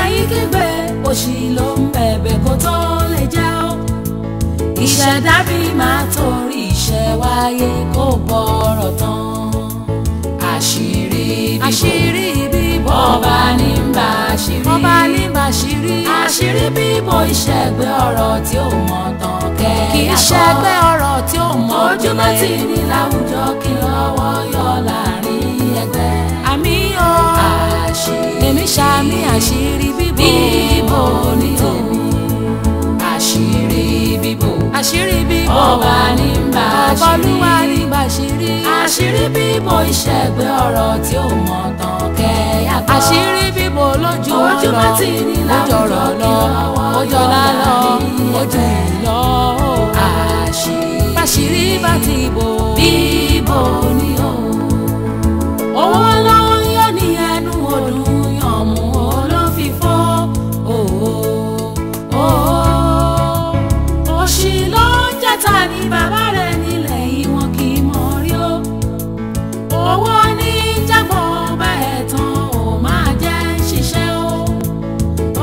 ìmáa yí kígbe, òṣì ló ń bẹ̀bẹ̀ kó tó lè jẹ́ ó. Ìṣẹ̀dá mi máa torí iṣẹ́ wáyé kó bọ̀rọ̀ tán. Àṣírí bíbò, àṣírí bíbò, ọba ní ń bá àṣírí, ọba ní ń bá àṣírí. Àṣírí bíbò ìṣẹ̀gbẹ́ ọ̀rọ̀ tí ó mọ̀ tán kẹ́ kì í ṣẹgbẹ́ ọ̀rọ̀ tí ó mọ̀ ojúmọ́ tí ní láwùjọ kí lọ́wọ́ yọ láàrin ẹgbẹ́. Àmì o, àṣírí, èmi ṣàmì àṣírí bíbò, bíbò ní tèmi. Àṣírí bíbò, àṣírí bíbò, ọba ní ń bá àṣírí, ọba olúwa ní ń bá àṣírí. Àṣírí bíbò ìṣẹ̀gbẹ́ ọ̀rọ̀ tí ó mọ̀ tán kẹ́ yàtọ̀. Àṣírí bíbò lójú ojúmọ́ tí ní láwùjọ kí lọ́wọ́ yọ láàrin ẹgbẹ́. Àṣírí, àṣírí bá ti bò, bíbò ní o. Owó ló ń yọ ní ẹnu ọdún yànmú olófìfo. Òṣì ló ń jẹ́ta ní bàbá rẹ̀ nílẹ̀ yìí wọn kì í mọ̀ rí o. Owó ní jágbọ́n ọba ẹ̀tàn ò máa jẹ́ ń ṣiṣẹ́ o.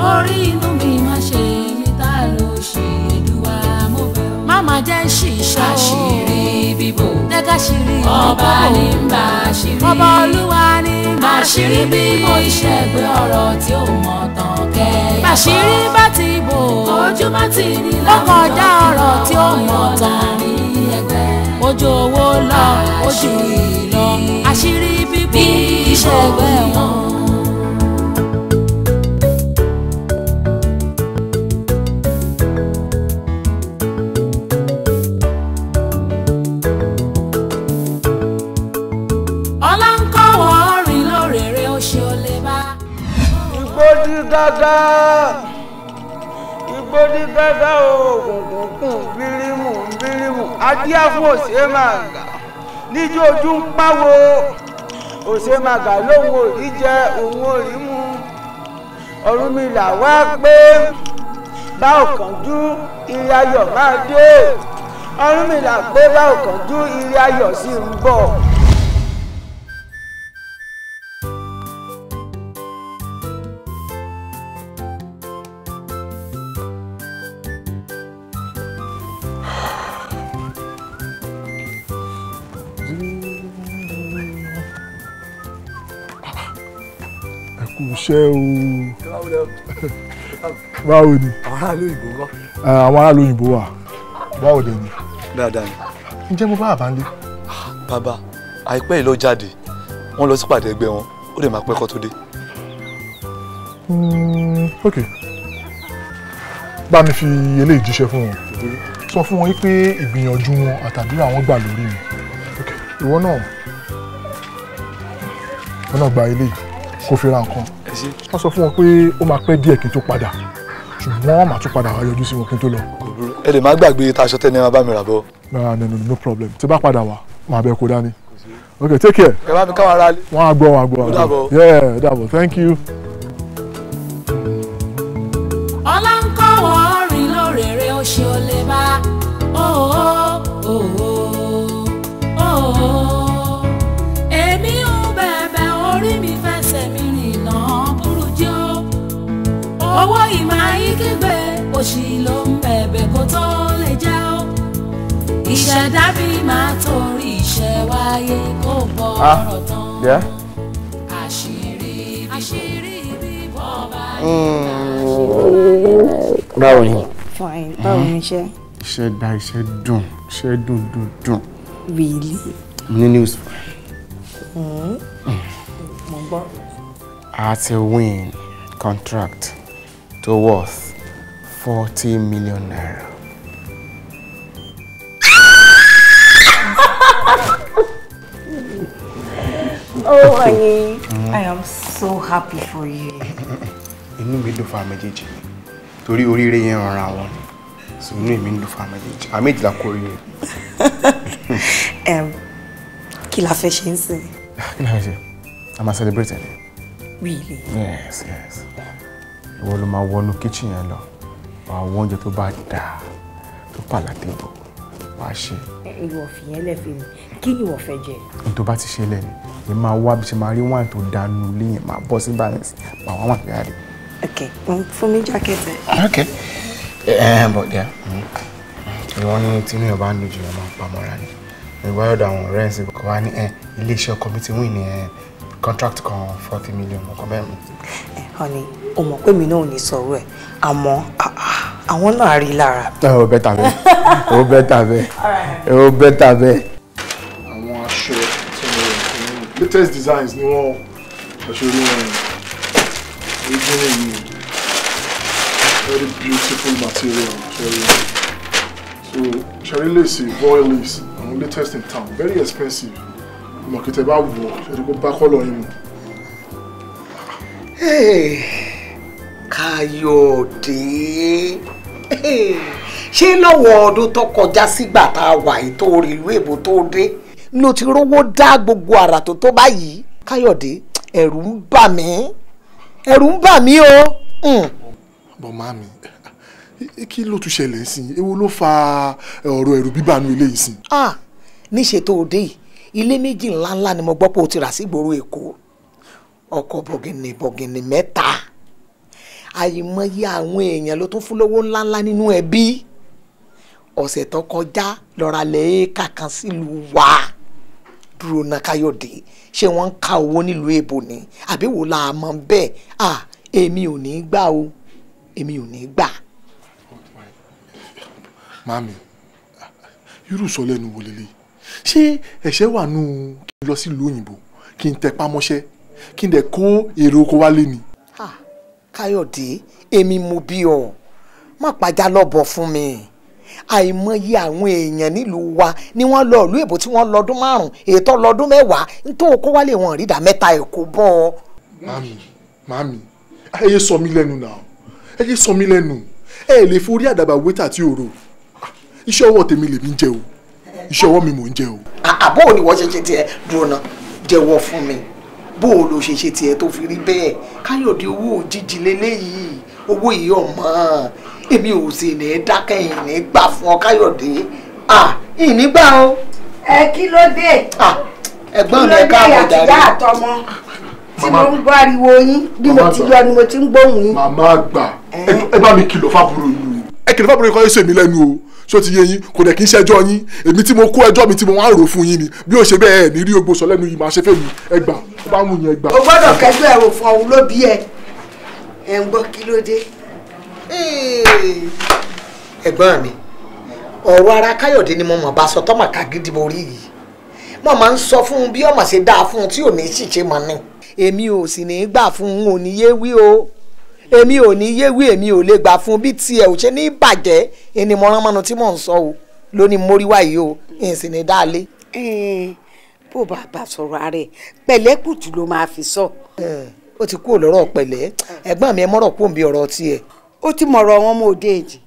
Orí inú mi má ṣe mí tá ló ṣe Èdùà mo bẹ̀ ọ́. Má má jẹ́ ń ṣiṣẹ́ o. Àṣírí bíbò, jẹ́ ṣírí ọba ní ń bá àṣírí, ọba olúwa ní ń bá àṣírí. Bíbò ìṣẹ̀gbẹ́ ọ̀rọ̀ tí ó mọ̀ tán kẹ́ yàtọ̀. Bàṣírí bá ti bò, ojúmọ́ ti ní láwùjọ kọjá ọ̀rọ̀ tí ó mọ̀ tán. Ojú owó lọ, ojú ìlọ, àṣírí bíbò ìṣẹ̀gbẹ́ wọn. Igbó dí gágá òkùnkùn bírímù bírímù adíá fún Òṣèmàgà níjó ojú ń páwo. Òṣèmàgà lóun ò rí jẹ òun ò rí mu. Ọ̀rúnmìlà wá pé bá òkànjú ire ayọ̀ máa dé. Ọ̀rúnmìlà pé bá òkànjú ire ayọ̀ sì ń bọ̀. Iṣẹ́ o. Báwo ni? Àwọn aráàlú òyìnbó ńkọ́? Àwọn aráàlú òyìnbó wà. Báwo dẹ̀ ni? Dáadáa ni. Ǹjẹ́ mo bá bàbá ń lé? Bàbá, àìpẹ́ yìí ló jáde. Wọ́n lọ sípàdé ẹgbẹ́ wọn. Ó lè máa pẹ́ kó tó dé. Ok. Bá mi fi eléyìí jíṣẹ́ fún wọn. Sọ fún wọn pé ìgbìyànjú wọn àtàdúrà wọn gbà lórí mi. Ok, ìwọ náà gba eléyìí kó fi ra nǹkan. Wọ́n sọ fún wọn pé ó máa pẹ́ díẹ̀ kí n tó padà, ṣùgbọ́n wọ́n máa tún padà wá yọjú sí wọn kí n tó lọ. Ẹ lè má gbàgbé taṣọ tẹ́ni ẹ máa bá mi rà bọ́. No, no, no problem. Tí bá padà wá, màá bẹ kó dání. Ok, take care. Ẹ bá mi káwọn ará lé. Wọ́n á gbọ́, wọ́n á gbọ́. Ó dàbọ̀. Yeah, ó dàbọ̀. Thank you. Ọlá ń kọ́ wọ́n rìn lórèrè ó ṣe ó lè bá. Èmi ń bẹ̀bẹ̀ orí mi fẹsẹ̀ mi rìnà burú jẹ́ ó. Owó ìmọ̀ ayé kígbe, òṣì ló ń bẹ̀bẹ̀ kó tó lè jẹ́ ó. Ìṣẹ̀dá mi máa torí iṣẹ́ wáyé kó bọ̀ ọ̀rọ̀ tán. Àṣírí àṣírí bíbọ̀ bá ní àṣírí. Báwo ni? Fine, báwo ni iṣẹ́? Iṣẹ́ dá, iṣẹ́ dùn, iṣẹ́ dùn dùn dùn. Really? Mo ní news fún ẹ. Mo gbọ́. A ti win contract to worth 40 million naira. Oh, honey, I am so happy for you. Inú mi dùn fún àwọn méjèèjì torí oríire yẹn ràn án wọn. So inú mi dùn fún àwọn méjèèjì. Àwọn méjì la kú oríire. Kí la fẹ́ ṣe ń sìn? Kí la fẹ́ ṣe? A máa celebrate ẹ̀. Really? Yes, yes. Ìwọ ló máa wọnú kitchen yẹn lọ. Wàá wọ oúnjẹ tó bá dáa, tó palatable, wàá ṣe. Ìwọ fìyẹn lẹ̀ fi mi. Kí ni ìwọ fẹ́ jẹ? N tó bá ti ṣe lẹ́nu, èmi máa wá bí ṣe máa rí wine tó dánú ilé yẹn, máa bọ́ sí balance, máa wá wine jáde. Okay, fún mi jacket ẹ. Okay. But yeah. Ìwọ ní tinú ẹ̀ bá ń dojú ẹ̀ máa ń pamọ́ra ni. Ìwọ yọ̀dọ̀ àwọn ọ̀rẹ́ ẹ̀ sí kò wá ní ilé-iṣẹ́ ọkọ mi ti win ní contract kan 40 million ọkọ bẹ́ẹ̀ mi. Honey, o mọ̀ pé mi náà ò ní sọ̀rọ̀ ẹ̀, àmọ́ àwọn náà rí lára. Ó bẹ́tà bẹ́ẹ̀, ó bẹ́tà bẹ́ẹ̀, ó bẹ́tà bẹ́ẹ̀. Àwọn aṣọ tí mo rẹ̀ fún mi, latest designs ni wọ́n aṣọ orí wọn original yìí, very beautiful material. So ṣẹ̀rí lace, voile lace, àwọn latest in town, very expensive. Ìmọ̀kìtẹ̀ bá wọ̀ ṣe kó bá kọ́lọ̀ yín mu. Káyọ̀dé, ṣé lọ́wọ́ ọdún tó kọjá sígbà tá a wà yìí tó rí ìlú èbó tó dé ló ti rówó dá gbogbo àrà tó tó báyìí? Káyọ̀dé, ẹ̀rù ń bà mí, ẹ̀rù ń bà mí o. Bọ̀ màmí, kí ló tún ṣẹlẹ̀ sí i? Èwo ló fa ọ̀rọ̀ ẹ̀rù bíbà nú ilé yìí sí? Níṣe tó o dé yìí, ilé méjì ńláńlá ni mo gbọ́ pé o ti rà sí ìgboro Èkó, ọkọ̀ bọ̀gìnì bọ̀gìnì mẹ́ta, àìmọye àwọn èèyàn ló tún fún lówó ńláńlá nínú ẹbí. Ọ̀sẹ̀ tó kọjá lọ́ra lẹ́ẹ̀ka kan sílùú wa. Dúró ná Káyọ̀dé, ṣé wọ́n ń ka owó nílùú èbó ni àbí wò la mọ̀ bẹ́ẹ̀? Èmi ò ní gbà o, èmi ò ní gbà. Màmí, irú sọ lẹ́nu wo lélẹ̀? Ṣé ẹ̀ṣẹ̀ wà nù kí n lọ sílùú òyìnbó kí n tẹpá mọ́ṣẹ́ kí n dẹ̀ kó èrè oko wálé ni? Káyọ̀dé, èmi mo bí ọ, má pàjá lọ́bọ̀ fún mi. Àìmọye àwọn èèyàn nílùú wa ni wọ́n lọ ìlú èbó tí wọ́n lọ́dún 5, ètò lọ́dún 10, nítorí kó wálé wọn rí ìdá mẹ́ta èkó bọ́. Màmí, màmí, ẹ yé sọ mí lẹ́nu náà, ẹ yé sọ mí lẹ́nu, ẹ lè forí àdàbà wétà tí ò rò. Iṣẹ́ ọwọ́ tèmi lèmi ń jẹ o, iṣẹ́ ọwọ́ mi mò ń jẹ o. Àbó ò ní wọ́n ṣe ṣe tiẹ̀? Dúró náà, jẹ́wọ́ fún mi, bó o lò ṣe ṣe tiẹ̀ tó fi rí bẹ́ẹ̀? Káyọ̀dé, owó òjijì lélẹ́yìí, owó yìí ọmọ èmi ò sì ní dákẹ́, ìní gbà fún ọ Káyọ̀dé, ìní gbà o. Ẹ kí ló dé? Ẹ̀gbọ́n mi, ẹ káàbọ̀ jàre. Kí ló dé àtìyá àtọmọ tí mo ń gbọ́ ariwo yín? Bí mo ti yọ ni mo ti ń gbóhùn yín. Màmá àgbà, ẹ bá mi kìlọ̀ fábúrò yín o, ẹ kìlọ̀ fábúrò yín kọ́ ẹ sọ èmi lẹ́nu o. Ṣó ti yé yín? Kò dẹ̀ kí n ṣẹjọ́ yín, èmi tí mo kó ẹjọ́ mi tí mo wá ń rò fún yín ni. Bí ó ṣe bẹ́ẹ̀ ẹ̀ ní rí ogbó sọ lẹ́nu yìí máa ṣe fẹ́ mi. Ẹ gbà, ó bá mú yín, ẹ gbà. O gbọ́dọ̀ kẹjọ́ ẹ̀rọ fún ọ̀hún ló bí ẹ. Ẹ ń gbọ́, kí ló dé? Ẹ̀gbọ́n mi, ọ̀rọ̀ ara Káyọ̀dé ni mo mọ̀ bá sọ tọ́mọ̀ ká gidi borí yìí. Mo máa ń sọ fún un bí ọmọ ṣe dáa fún un tí ò ní ṣìṣe mọ́ ni. Èmi ò sì ní gbà fún un, ò ní yé wí o, èmi ò ní yé wí, èmi ò lè gbà fún bí tiẹ̀ ò ṣe ní bàjẹ́. Ẹni mo rán mọ́nu tí mò ń sọ o lóní móríwá yìí o, n sì ní dáálé. Bó bá bá sọ̀rọ̀ ara ẹ̀, pẹ̀lẹ́kùtù ló máa fi sọ. Ó ti kúrò lọ́rọ̀ pẹ̀lẹ́, ẹ̀gbọ́n mi, ẹ mọ́rọ̀ kúrò bí ọ̀rọ̀ tiẹ̀. Ó ti mọ̀rọ̀ wọn mọ́ òde èjì,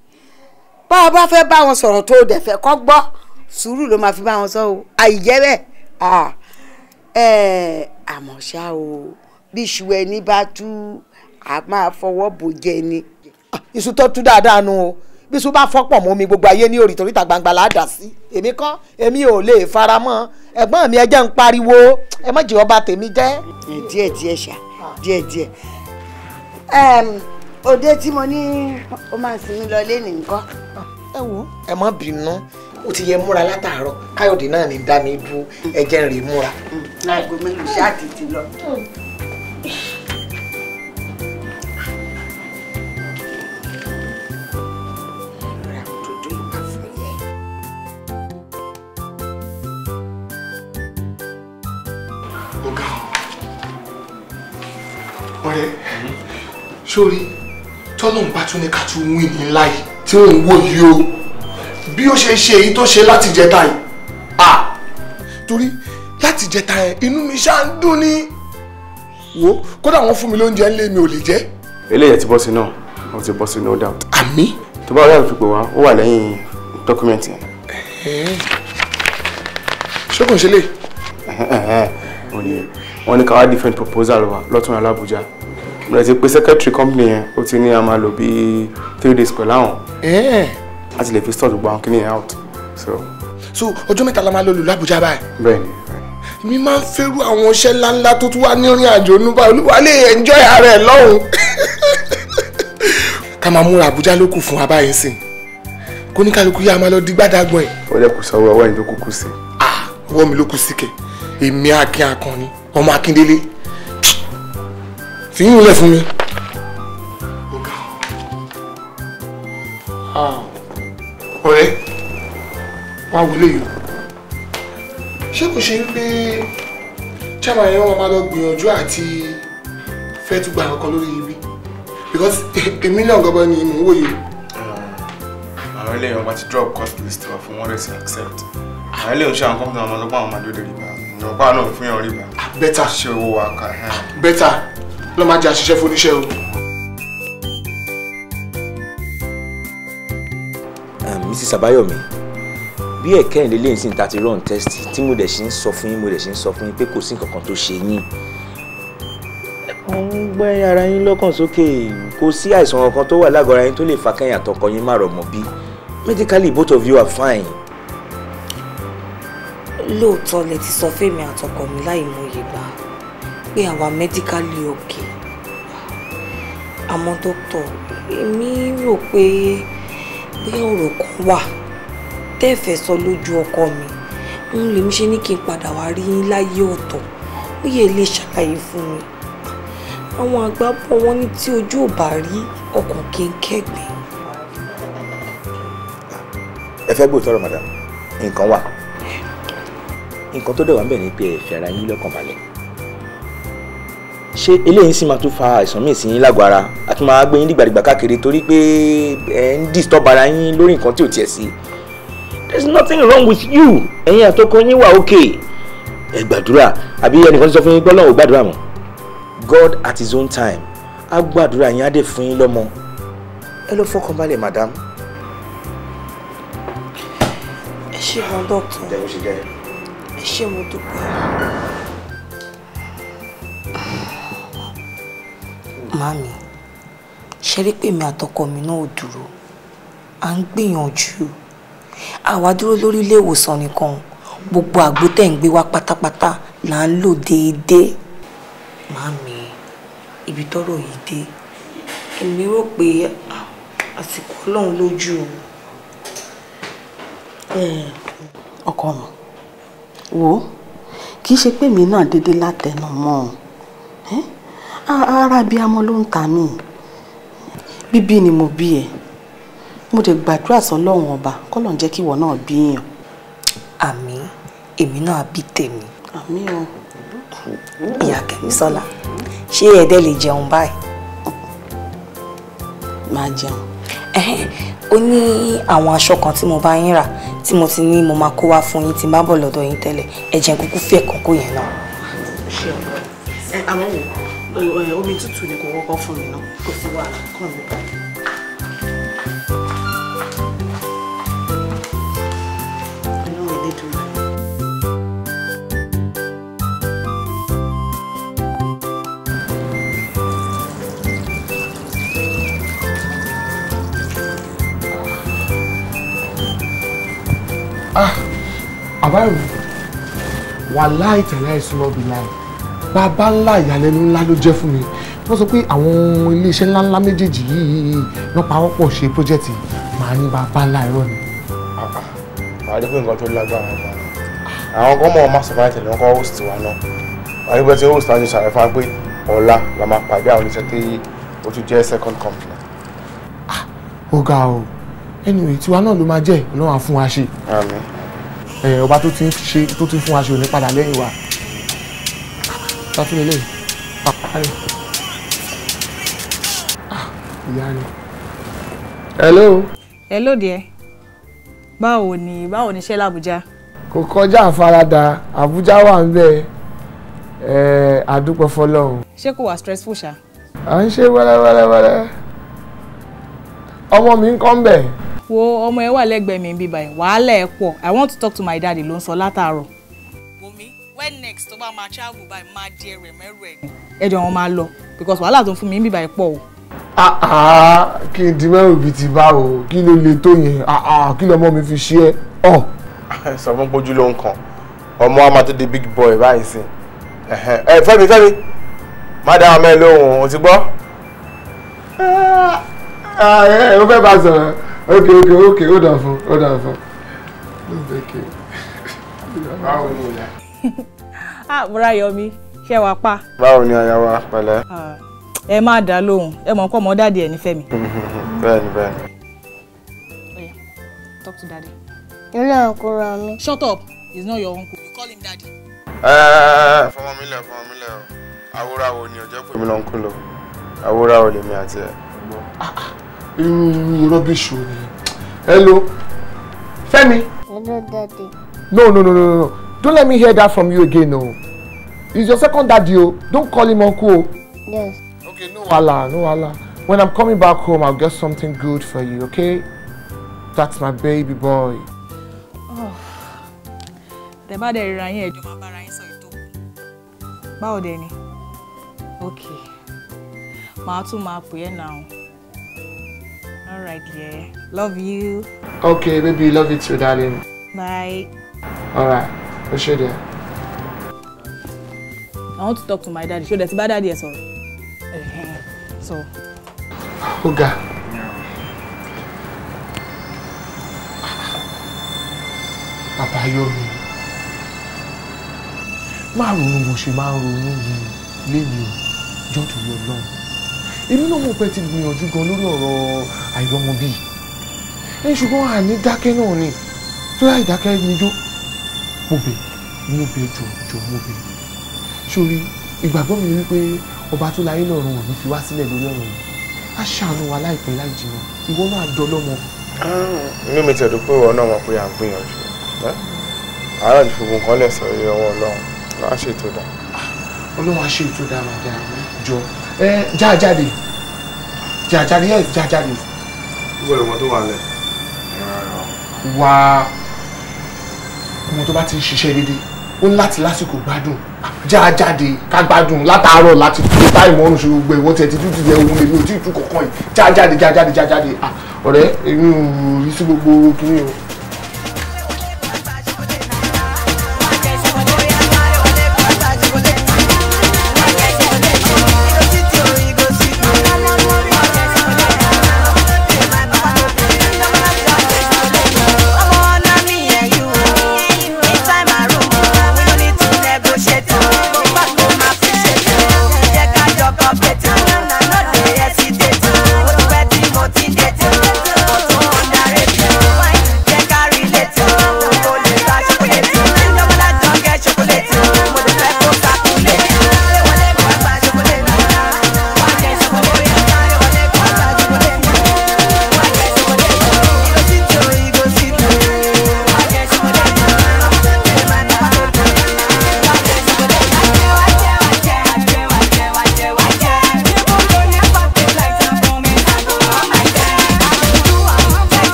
bá a bá fẹ́ bá wọn sọ̀rọ̀ tó o dẹ̀ fẹ́ kọ́ gbọ́, sùúrù ló máa fi bá wọn sọ o, àìjẹ́ bẹ́ẹ̀. Àmọ́ ṣá o, bí iṣu ẹni bá tú, a máa fọwọ́ bò jẹ ni. Iṣu tó tú dáadáa nu o, bí iṣu bá fọ́pọ̀ mọ́ mi gbogbo ayé ní orí toríta gbangba là á dà sí. Èmi kọ́, èmi ò lè fara mọ́. Ẹ̀gbọ́n mi, ẹ jẹ́ ń pariwo, ẹ má jẹ́ ọba tèmi jẹ́. Díẹ̀ díẹ̀ ṣá, díẹ̀ díẹ̀. Òde tí mo ní ó máa sinmi lọ lé ní nǹkan. Ẹ wo, ẹ má bínú, ó ti yẹ múra látàárọ̀. Káyọ̀dé náà ní dá mi dúró, ẹ jẹ́ ń rè múra. Láago mélòó ṣáà tètè lọ. Ọ̀gá ọ̀rẹ́, sórí tọ́lọ́n bá tún ní ká tún wí ní ńlá yìí tí òun wò yìí o, bí ó ṣe ṣe èyí tó ṣe láti jẹta yìí, torí láti jẹta yẹn inú mi ṣáà ń dùn ní. Wo kódà wọ́n fún mi lóúnjẹ ńlé mi ò lè jẹ. Eléyìí ti bọ́ sí náà, ó ti bọ́ sí no doubt. Àmì. Tó bá rí àlùfíì pé wá, ó wà lẹ́yìn dọ́kúmẹ̀ntì yẹn. Ṣé kò ń ṣe lè? Wọ́n ní ká wá different proposal wa lọ́tún alábùjá. Mo lè ti pe secretary company yẹn, ó ti ní a máa lò bí 3 days pẹ̀lú àwọn. Láti lè fi sort gbogbo àwọn kíní yẹn out. So ọjọ́ mẹ́ta la máa lò lò l'Ábùjá báyìí. Bẹ́ẹ̀ni. Mi máa ń fẹ́rù àwọn iṣẹ́ ńláńlá tó tún wá ní ìrìn àjò nípa olúwa lè enjoy ara ẹ̀ lọ́hùn. Ká máa múra Àbújá ló kù fún wa báyìí sìn. Kó ní kálukú yá máa lọ di gbádàgbọ́n ẹ̀. Ó dẹ̀ kù sọ́wọ́ ọwọ́ ẹni tó kúkú sí. Ah, ọwọ́ mi ló kù sí kẹ̀. Èmi Akin Akànni, ọmọ Akíndélé. Fi yín lẹ̀ fún mi. Ọ̀rẹ́, wá wọlé yìí. Ṣé kò ṣe wípé chairman yẹn wọ́n máa lọ gbìyànjú àti fẹ́ tún gba nǹkan lórí ibi? Because èmi náà gbọ́dọ̀ ni mò ń wòye. Àwọn ilé ìwọ̀n bá ti drop cost list wa fún wọn rẹ̀ sí accept. Àwọn ilé ìwọ̀n ṣe àwọn company àwọn ọlọ́gbọ́n àwọn máa dóde rìbá. Ìwọ̀nba náà fún yàn rìbá. Better. Ṣé owó wa kà? Better. Lọ́ máa jẹ́ àṣìṣe fún oníṣẹ́ o. Mrs. Abayomi, bí ẹ̀kẹ́rin lélẹ́yìn sí ta ti run test tí mo dẹ̀ ṣe ń sọ fún yín mo dẹ̀ ṣe ń sọ fún yín pé kò sí nǹkan kan tó ṣe yín. Ẹ ń gbé ara yín lọ́kàn sókè, kò sí àìsàn kankan tó wà lágọ̀ọ́ ara yín tó lè fa kẹ́yìn àtọkọ yín má rọ̀mọ́ bí. Medically both of you are fine. Lóòótọ́ lẹ ti sọ fẹ́mi àtọkọ mi láì mọye gbà pé àwa medically okay. Àmọ́ dókítà, èmi rò pé bóyá ọ̀rọ̀ kan wà tẹ́ẹ̀fẹ́ sọ lójú ọkọ mi, ń lèmi ṣe ní kí n padà wá rí yín láyé ọ̀tọ̀, ó yẹ lè ṣàlàyé fún mi. Àwọn àgbà bọ̀ wọ́n ní tí ojú ò bá rí ọkàn kí n kẹ́gbẹ́. Ẹ fẹ́ gbóòótọ́ ọ̀rọ̀ madam, nǹkan wà. Nǹkan tó dẹ̀ wá ń bẹ̀ ni pé ẹ fi ara yín lọ́kàn balẹ̀. Ṣé eléyìí sì máa tún fa àìsàn míì sí yín lágọ̀ọ́ ara? A tún máa gbé yín dìgbàdìgbà káàkiri torí pé ẹ ń disturb ara yín lórí nǹkan tí ò tiẹ̀ sí. There is nothing wrong with you. Ẹ̀yin àtọkọ yín wà okay. Ẹ gbàdúrà àbí ẹnìkan ti sọ fún yín pé Ọlọ́run ò gbàdúrà mọ́. God at his own time á gbàdúrà yín á dẹ̀ fún yín lọ́mọ. Ẹ lọ fọkàn balẹ̀ madam. Ẹ ṣé gan dókítà. Jẹ́ bó ṣe jẹ́. Ẹ ṣé mo dúpẹ́. Màmí, ṣe rí pé mi àtọkọ mi náà ò dúró, à ń gbìyànjú. Àwa dúró lórí ilé ìwòsàn nìkan, gbogbo àgbo tẹ̀ ń gbé wá pátápátá là ń lò déédéé. Màmí, ibi tọ́rọ̀ yìí dé, èmi rò pé àsìkò Ọlọ́run lójú o. Ọkọ mi, wò ó, kì í ṣe pé mi náà déédéé látẹnu mọ́ ọ. Ara bí amọ ló ń ta mí. Bíbí ni mo bí ẹ, mo dẹ̀ gbàdúrà sọ́lọ́run ọba kọ́lọ́n jẹ́ kí ìwọ náà bí yàn. Àmín, èmi náà bí tèmi. Àmín o. Ìyá Kẹ́misọ́lá, ṣé ẹ̀dẹ̀ lè jẹun báyìí? Máa jẹun. Ó ní àwọn aṣọ kan tí mo bá yín rà tí mo ti ní mo máa kó wá fún yín tí n bá bọ̀ lọ́dọ̀ yín tẹ́lẹ̀, ẹ jẹ́ n kúkú fẹ́ kan kó yẹn náà. Ṣé ọ̀rọ̀ ẹ àwọn wò omi tútù ni kò kọ́kọ́ fún mi náà, kò sí wàhálà kàn mí báyìí. Ọlọ́run Elédùmarè. Ah, Àbáyọ̀mí, wàláì tàláì súnmọ́ bí láì. Bàbá ńlá ìyàlẹ́nu ńlá ló jẹ́ fún mi. Wọ́n sọ pé àwọn iléeṣẹ́ ńláńlá méjèèjì yìí ló pawọ́pọ̀ ṣe pọ́jẹ́tì, màá ní bàbá ńlá irọ́ ni. Màá rí pé nǹkan tó lágbára gan-an. Àwọn kan mọ̀ ọ́n máa sọ̀rọ̀ àìtẹ̀lé wọn kọ́ host wa náà. Màá rí pé tí host wa ṣe ṣàlàyé fún wa pé ọ̀la la máa pàdé àwọn oníṣẹ́ tí ó tún jẹ́ second company. Ó ga o, anyway tiwa náà ló máa jẹ́, Ọlọ́run á fún wa ṣe. Àmín. Ọba tó ti ń ṣe tó ti ń fún wa ṣe ò ní padà lẹ́yìn wa. Tátúlélẹ̀ ìyá ni. Hello. Hello dear. Báwo ni iṣẹ́ l'Àbújá? Kò kọjá àfaradà, Àbújá wà ń bẹ, àdúpẹ́ fọlọ́run. Ṣé kò wá stressful ṣá? À ń ṣe wẹ́rẹ́wẹ́rẹ́wẹ́rẹ́. Ọmọ mi ń kọ́ ń bẹ̀. Wo ọmọ ẹ wà lẹ́gbẹ̀ẹ́ mi bíbá ẹ̀, wàhálà ẹ̀ pọ̀. I want to talk to my daddy ló ń sọ látàárọ̀. Wòmí, when next tó bá máa travel báyìí máa di ẹrù ẹ̀ mẹ́rù ẹ̀ ni. Ẹ jọ wọn máa lọ because wàhálà tó ń fún mi bíbá ẹ̀ pọ̀ o. Kí n di mẹ́rù bíi ti bá o, kí ló le tó yẹn, kí lọmọ mi fi ṣe ẹ́ ọ̀. Sọ fún pójú ló ń kàn, ọmọ wa máa tó di big boy báyìí sí. Ẹ Fẹ́mi Fẹ́mi, má dá ọmọ ẹ lóhùn, o ti gbọ́? Ẹ o fẹ́ bá sọ̀rọ̀. Okay, hold on fún, hold on fún. Thank you. Báwo ni ìyá? Ah, Bùráyọ̀mí, ṣé wàá pa? Báwo ni aya wa, pẹ̀lẹ́? Ẹ má dá lóhùn, ẹ mọ̀ pé ọmọ daddy ẹ̀ ní Fẹ́mi. Bẹ́ẹ̀ni, bẹ́ẹ̀ni. Oya, talk to daddy. Ilé ọkọ ra mi. Shut up, he's not your uncle. You call him daddy. Ẹ fọmọ mi lẹ̀, fọmọ mi lẹ̀ o. Àwòrán ni ọjọ́ pé mi lọ ń kú lọ. Àwòrán lèmi àti ẹ̀. Irú rubbish wo ni? Hello, Fẹ́mi. Hello, daddy. No, no, no, no, no. Don't let me hear that from you again, no. He's your second daddy, oh. Don't call him uncle. Yes. Okay, no wahala, no wahala. When I'm coming back home, I'll get something good for you, okay? That's my baby boy. Oh. Tẹ́ bá dẹ̀ ríra yín, ẹ jọ máa bára yín sọ ètò. Báwo dẹ̀ ni? Okay. Màá tún máa pè ẹ́ now. All right, yeah. Love you. Okay, baby, love you too, darling. Bye. All right. Ó ṣé there. I want to talk to my daddy. Ṣé o dẹ̀ ti bá daddy ẹ sọ̀rọ̀? So. Ọ̀gá. Àbáyọ̀mí. Má ronú bó ṣe máa ń ronú yìí lémi o, jọ́ torí Ọlọ́run. Èmi náà mọ̀ pé ti gbìyànjú gan lórí ọ̀rọ̀ àìrọ́mọbí. Ẹ ṣùgbọ́n àní dákẹ́ náà ni. Tó láì dákẹ́ níjó. Mo bẹ̀, mo bẹ̀ jọ jọ mo bẹ̀. Sórí ìgbàgbọ́ mi wípé ọba tó láyé lọ́run ò ní fi wá sílẹ̀ lórí ọ̀rọ̀ yìí. Á ṣàánú wa láìpẹ́ láì jìnnà. Ìwọ náà dọlọ́mọ. Inú mi ti ẹ̀dùn pé ìwọ náà mọ̀ pé à ń gbìyànjú. Àárọ̀ ti fi gbogbo nǹkan lẹ̀ sọ iye ọwọ́ Ọlọ́run. Á ṣe ètò dá. Ọlọ́run á ṣe ètò dá màdá jọ. Ẹ já jáde. Já jáde, yes, já jáde. Ìwọ lọmọ tó wà lẹ̀. Wá ọmọ tó bá ti ń ṣiṣẹ́ déédéé ó ní láti lásìkò gbádùn. Já jáde ká gbádùn látàárọ̀ láti tó táìmù ọ̀run ṣe gbogbo ìwọ́n tiẹ̀ ti tún ti yẹ ohun èmi ò tí ì tú kọ̀ọ̀kan yìí. Já jáde, já jáde, já jáde. Ọ̀rẹ́ èmi ò rí sí gbogbo kinní o. Yeah.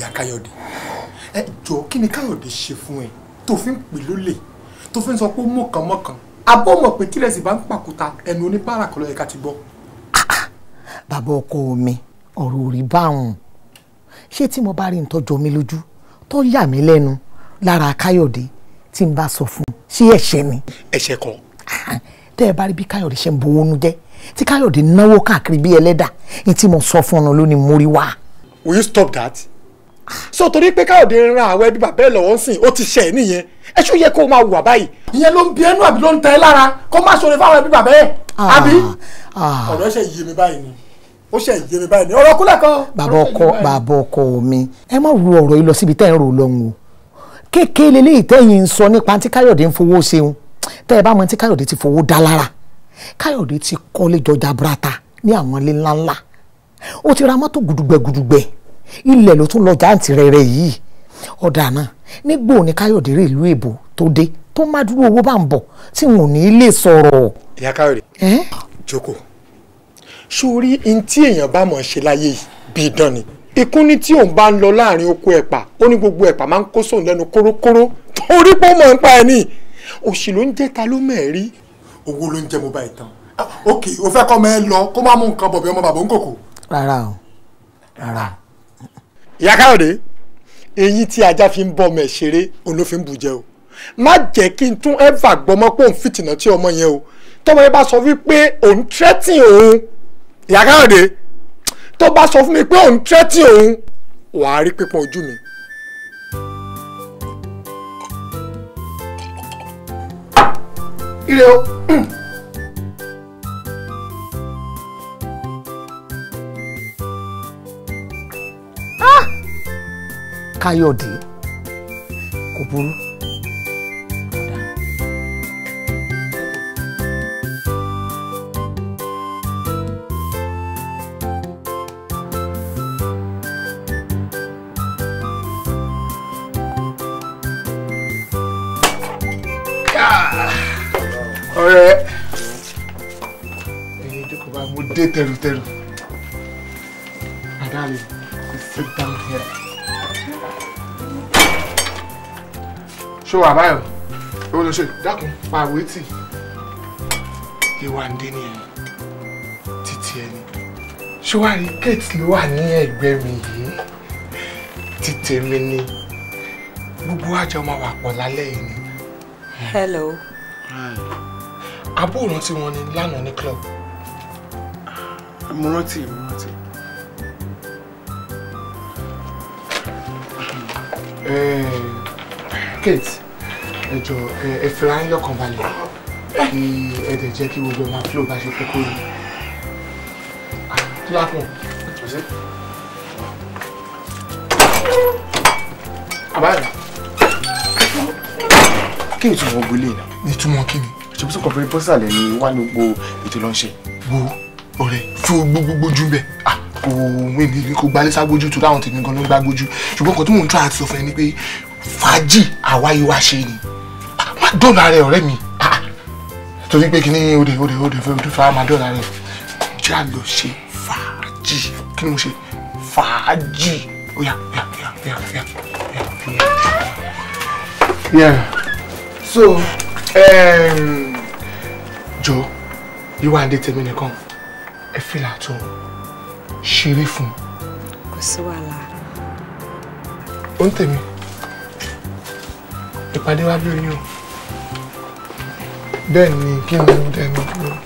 Ìyá Káyọ̀dé, ẹ jọ, kí ni Káyọ̀dé ṣe fún ẹ tó fi ń pè lólè, tó fi ń sọ pé mọ̀kànmọ́kàn? Abọ́ mọ̀ pé tírẹ̀sì bá ń pàkúta, ẹnu oníbàárà kan ló yẹ ká ti gbọ́. Bàbá ọkọ mi, ọ̀rọ̀ ò rí báwọn. Ṣé tí mo bá rí ntọ́jọ́ mi lójú tó yà mí lẹ́nu lára Káyọ̀dé tí n bá sọ fún un, ṣé ẹ̀ṣẹ̀ ni? Ẹ̀ṣẹ̀ kan. Tẹ́ ẹ bá rí bí Káyọ̀dé ṣe ń bowó nu jẹ́, tí Káyọ̀dé náwó káàkiri bí ẹlẹ́dà, ní tí mo sọ fún un ló ní mórí wá. Will you stop that? So torí pé Káyọ̀dé ń ran àwọn ẹbí bàbá ẹ̀ lọ́wọ́ sìn, ó ti ṣẹ̀ nìyẹn. Ẹ ṣó yẹ kó o máa wà báyìí? Ìyẹn ló ń bí ẹnu àbí ló ń tẹ ẹ lára kó má ṣoore fáwọn ẹbí bàbá ẹ̀ àbí? Ọ̀rọ̀ ṣe yé mi báyìí ni, ó ṣe yé mi báyìí ni, ọ̀rọ̀ kúlẹ̀ kan. Bàbá ọkọ mi, ẹ má ru ọ̀rọ̀ yìí lọ síbi tẹ́ ẹ̀ ń rò lọ́hùn o. Kékeré leléyìí tẹ́yìn ń sọ nípa tí Káyọ̀dé ń fowó ṣeun. Tẹ́ ẹ bá mọ tí Káyọ̀dé ti fowó dá lára, Káyọ̀dé ti kọ́lé jọjà burata ní àwọn ilé ńláńlá, ó ti ra mọ́tò gudugbẹ̀gudugbẹ̀, ilẹ̀ ló tún lọ jáǹtì rẹ̀rẹ̀ yìí. Ọ̀dà náà, nígbò ní Káyọ̀dé rè ìlú èbó tó dé tó má dúró owó bá ń bọ̀ tí n ò ní lè sọ̀rọ̀. Ìyá Káyọ̀dé, jókòó. Sórí n tí èèyàn bá mọ̀ ṣe láyé yìí bí idán ni. Ikú ní tí òun bá ń lọ láàrin oko ẹ̀pà, ó ní gbogbo ẹ̀pà máa ń kó sóun lẹ́nu kórókóró torí pé ó mọ̀ ń pa ẹ̀ ní. Òṣì ló ń jẹ́ ta ló mẹ́ẹ̀rí. Owó ló ń jẹ́ mo bá ìtàn. Ok, o fẹ́ kọ́ mọ ẹ lọ kó má mú nǹkan bọ̀ bí ọmọ bàbá ń kòkò. Rárá o, rárá. Ìyá Káyọ̀dé, eyín tí ajá fi ń bọ́ ọmọ ẹ̀ ṣeré òun ló fi ń bù jẹ o. Má jẹ́ kí n tún ẹ́fà gbọmọ pé òun fìtìnà tí ọmọ yẹn o. Tọmọ yẹn bá sọ wípé òun tírẹ́tì òun, Ìyá Káyọ̀dé, tó bá sọ fún mi pé òun tírẹ́tì òun, wàá rí pípọ́n ojú mi. Ire o. Káyọ̀dé kò burú. Ọ̀rẹ́, ẹ̀yin jókòó bá mo dé tẹrutẹru. My darling, sit down here. Ṣé wàá báyọ̀? Ó lọ ṣe dákun pa àwé tì. Yéwándé ni ẹ, títí ẹni. Ṣé wàá rí Kate ló wà ní ẹ̀gbẹ́ mi yìí? Títí mi ni. Gbogbo àjọ máa wà pọ̀ lálẹ́ yìí ni. Hello. Àbó rántí wọn ni lánàá ní club. Mo rántí, mo rántí. Kate, ẹ jọ̀ọ́ ẹ fira yín lọ́kàn balẹ̀ kí ẹ dẹ̀ jẹ́ kí gbogbo ẹ máa flow bá ṣe fẹ́ kó rí. Kí ló kùn? Àbáyọ̀. Kí ni ìtumọ̀ gbogbo eléyìí náà? Ìtumọ̀ kí ni? Ṣé kò fẹ́ bọ́sàlẹ̀ ni wà ní gbogbo ètò ló ń ṣe? Wo ọ̀rẹ́ fún gbogbo ojú bẹ́ẹ̀. Kò mí kò gbalẹ̀ ságbójú tó dáhùn tèmi gan ló ń gbágbójú. Ṣùgbọ́n nǹkan tí mò ń try àti sọ fún ẹ ni pé fàájì àwáyé wá ṣe ni. Má dọ̀là rẹ ọ̀rẹ́ mi. Torí pé kíní òde òde òde fẹ́ òde fà má dọ̀là rẹ. Jẹ́ à lọ ṣe fàájì. Kí ni mo ṣe? Fàájì. Ó yá yá yá yá yá yá. Yeah. So, jọ, Yéwándé tèmi nìkan, ẹ fìlà tó ṣeré fún. Kò sí wàhálà. Ó ń tèmi. Ìpàdé wa bí oyin o. Bẹ́ẹ̀ ni kí ni ó dẹnu dúró.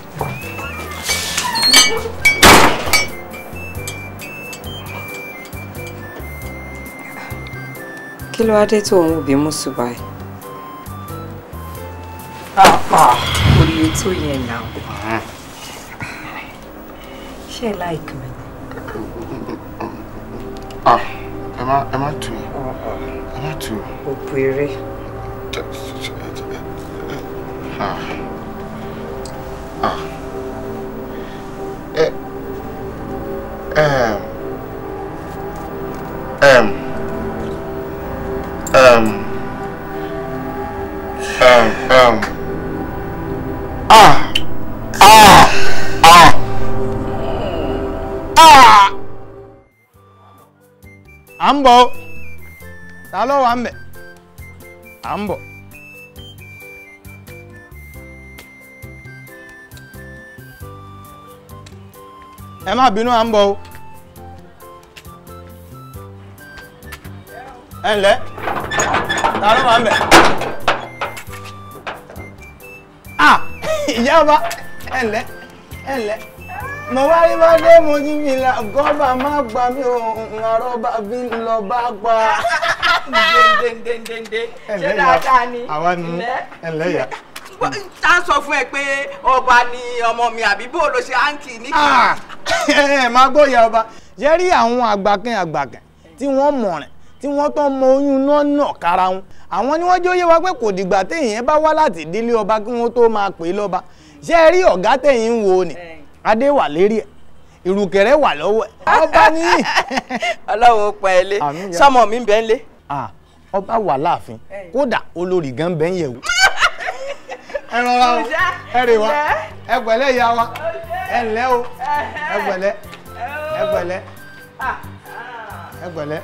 Kí ló wá dé tó òun òbí mú sùn báyìí? Kò lè tó yẹn náà. Ṣé ẹ like mi? Ẹ má tù. Ẹ má tù. Òpèrè. À ń bọ̀. Ta ló wà ń bẹ̀? À ń bọ̀. Ẹ má bínú, à ń bọ̀ o. Ẹ ǹlẹ́, ta ló wà ń bẹ̀? Ah, ìyá ọba, ẹ ǹlẹ́, ẹ ǹlẹ́. Mo wá rí bá dé mo jí mi la gọ́bà má gbà mí o, àrọ́bà bí lọ bá pa. Dendendendende, ṣé dáadáa ni? Àwa ni, ẹ ǹlẹ́ ìyá. Ta sọ fún ẹ pé ọba ni ọmọ mi àbí bó ló ṣe áǹkì ní kí. Ẹ máa gbọ́ ìyá ọba, ṣe rí àwọn àgbàkẹ́ àgbàkẹ́ tí wọ́n mọ̀ rìn tí wọ́n tán mọ oyún náà nà kára wọn. Àwọn ni wọ́n jóyè wa pé kò dìgbà téèyàn bá wá láti ìdílé ọba kí wọ́n tó máa pè é lọ́ba. Ṣé rí ọ̀gá tẹ̀yìn ń wo ni? Adé wà lérí ẹ̀, ìrùkẹ̀rẹ̀ wà lọ́wọ́ ẹ̀, ọba ní. Ọlọ́run ó pa ẹ lé, sọmọ mi ń bẹ ń lé. Ọba wà láàfin, kódà olórí gan bẹ́ ń yẹ̀wò. Ẹ rọra o, ẹ rè wá, ẹ pẹ̀lẹ́ ìyá wa, ẹ ǹlẹ́ o, ẹ pẹ̀lẹ́, ẹ pẹ̀lẹ́, ẹ pẹ̀lẹ́.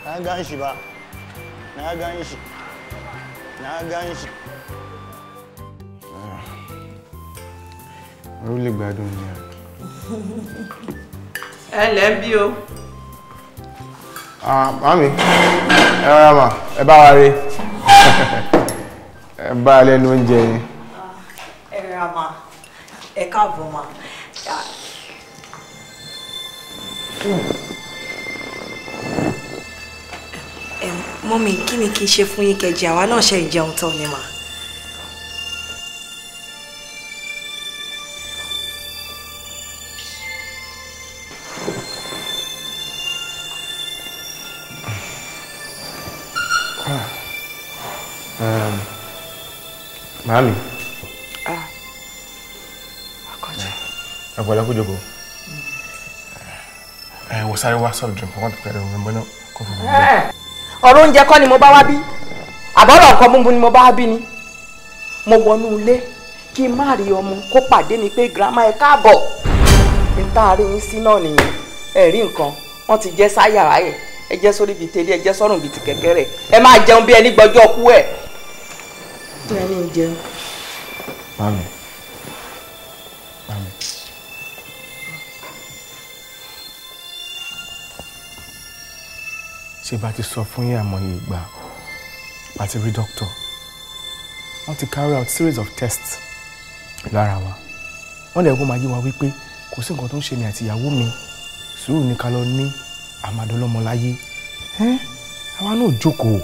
Na gan shi ba, na gan shi, na gan shi. Orí lè gbádùn ní ẹ. Ẹ ǹlẹ́ ń bí o. Màámi, ẹ rọra mà, ẹ bá wa rí. Ẹ bá a lẹ́nu oúnjẹ yín. Ẹ rọra mà, ẹ káàbọ̀ mà. Mọ́mí, kí ni kí n ṣe fún yín kẹjẹ? Àwa náà ṣe ìjẹun tán ni mà. Màámi. Ẹ pẹ̀lẹ́, kú jókòó. Ẹ wò sáré wá soft drink, wọ́n ti pẹ̀lú ọmọ náà kó fún mi. Ọ̀rọ̀ oúnjẹ kọ́ ni mo bá wá bí, àbọ̀rọ̀ nǹkan múmu ni mo bá wá bí ni. Mo wọnú ilé kí n má rí ọmọ kó pàdé mi pé girama ẹ káàbọ̀. N tá a rí yín sí náà nìyẹn. Ẹ rí nǹkan, wọ́n ti jẹ́ sáyà ráyè, ẹ jẹ́ sórí bíi tẹ́lẹ̀, ẹ jẹ́ sọ́rùn bíi ti kẹ̀kẹ́ rẹ̀, ẹ máa jẹun bí ẹni gbọ́jọ́ kú ẹ̀. Ẹni ń jẹun. Màámi, màámi. Ṣé bá ti sọ fún yín àmọye ìgbà àti rí dókítà, wọ́n ti carry out series of tests lára wa, wọ́n dẹ̀ kó máa yé wa wípé kò sí nǹkan tó ń ṣe mi àti ìyàwó mi, sùúrù ní ká lọ ní àmàdọ́lọ́mọ láyé. Àwa náà jókòó.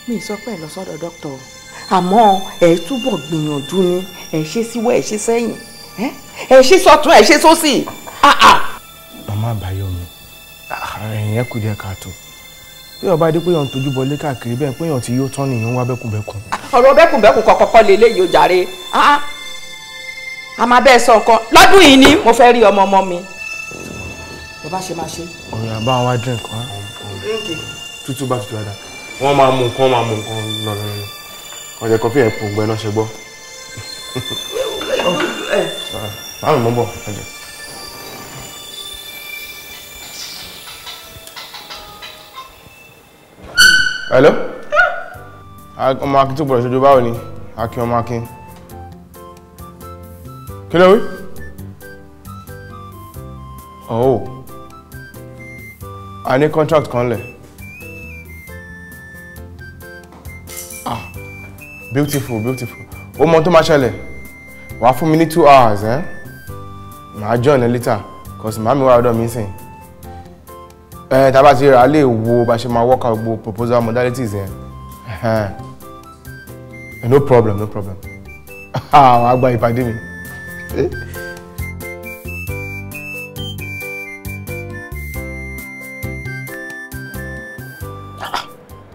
Mi sọ pé ẹ lọ sọ́dọ̀ dókítà o, àmọ́ ẹ túbọ̀ gbìyànjú ni, ẹ ṣe síwọ́, ẹ ṣe sẹ́yìn, ẹ ṣe sọ́tún, ẹ ṣe sósì. Màmá Àbáyọ̀mí, ẹ̀yìn ẹ̀ kù díẹ̀ káàtó. Bí ọba dé pé yàn ń tojú bọlé káàkiri bẹ́ẹ̀ pé yàn ti yóò tán nìyẹn ń wá bẹ́kùnbẹ́kùn. Ọ̀rọ̀ bẹ́kùnbẹ́kùn kọ̀kọ́kọ́ lè léyìí o jàre. A máa bẹ́ẹ̀ sọ nǹkan lọ́dún yìí ni mo fẹ́ rí ọmọ ọmọ mi. Bó bá ṣe máa ṣe. Ọ̀rẹ́ àbá wa drink wá. Tútù bá tutù dáadáa. Wọ́n máa mú nǹkan, máa mú nǹkan lọ́lọ́lọ́. Ọ̀jẹ̀ kọfí ẹ̀ pò gbẹ náà ṣe gbọ́. Báwo ni mo ń bọ̀? Ọ̀jẹ̀. Hello? Ọmọ Akin tó gbọ́dọ̀ ṣojú, báwo ni? Akin, ọmọ Akin. Kí ló wí? Oh. A ní contract kan lẹ̀. Ah, beautiful, beautiful. Ó mọ tó máa ṣẹlẹ̀. Wàá fún mi ní 2 hours, eh? Màá join ẹ later, cause màámi wà lọ́dọ̀ mi sìn. Tá bá ti rà á lè wo bá ṣe máa work out gbogbo proposal modalities yẹn. No problem, no problem. Wàá gba ìpàdé mi.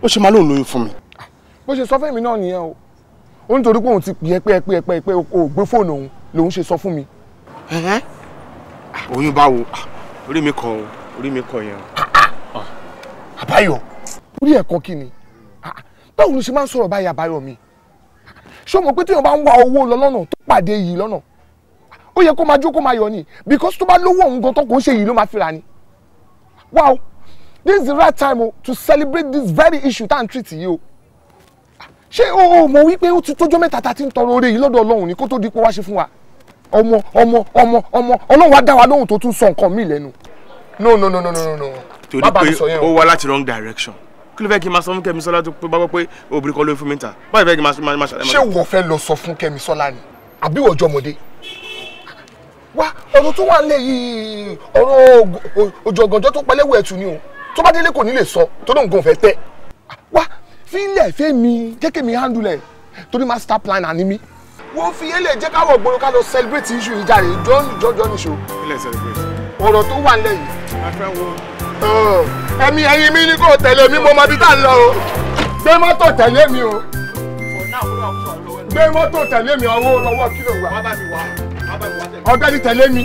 Ó ṣe máa lóun lóyún fún mi. Bó ṣe sọ fẹ́mi náà nìyẹn o, ó nítorí pé òun ti pè é pé pé pé o ò gbé fóònù òun lòun ṣe sọ fún mi. Oyún báwo? Orí mi kọ o, orí mi kọ yẹn o. Àbáyọ, orí ẹ̀kọ́ kí ni? Báwo ló ṣe máa ń sọ̀rọ̀ báyìí, Àbáyọ mi? Ṣé o mọ̀ pé téèyàn bá ń wá owó lọ lọ́nà tó pàdé yìí lọ́nà, Ó yẹ kó máa jó kó máa yọ̀ ni, because tó bá lówó òun gan tó kò ń ṣe yìí ló máa fira ni. Wow, this is the right time o to celebrate this very issue tá à ń treat yìí o. Ṣé o mọ̀ wípé ó ti tójọ́ mẹ́ta tá a ti ń tọrọ oore yìí lọ́dọ̀ Ọlọ́run ni kó tó di pé wá ṣe fún wa? Ọmọ ọmọ ọmọ ọmọ Ọlọ́run wá dá wa lóhùn tó tún sọ nǹkan míì lẹ́nu. No no no no no no. Torí pé ó wá láti wrong direction. Kí ló fẹ́ kí n máa sọ fún Kẹ́misọ́lá tó pé bá gbọ́ pé obìnrin kan ló fún mi ta? Báyìí fẹ́ kí n máa ṣàlàyé. Ṣé wọ́n fẹ́ lọ sọ fún Kẹ́misọ́lá ni? Àbí ìwọ ọjọ́mọdé? Wá ọ̀rọ̀ tó wà nílẹ̀ yìí, ọ̀rọ̀ òjò ọ̀gànjọ́ tó pẹ́lẹ́wọ̀ ẹ̀tù ni o. Tó bá délé kò ní lè sọ, tó lóun gan fẹ́ tẹ́. Wá fílẹ̀ fẹ́ mi, jẹ́ kí mi handle ẹ̀, torí master planner ni mí. Wọ́n fi yẹlẹ̀ jẹ́ káwọ̀ gbòòrò ká lọ celebrate issue yìí jáde, jọ́jọ́ níṣó. Kílẹ̀ celebrate. Ọ̀rọ̀ tó wà nílẹ̀ yìí. My friend wo. Ẹ̀mí ẹ̀yin mi ní kò tẹ̀lé mi, mo mọ ibi tá à ń lọ o. Gbé mọ́tò tẹ̀lé mi o. Gbé mọ́tò tẹ̀lé mi, ọwọ́ ọwọ́ kí ló wà? Ọ̀gbẹ́ni tẹ̀lé mi.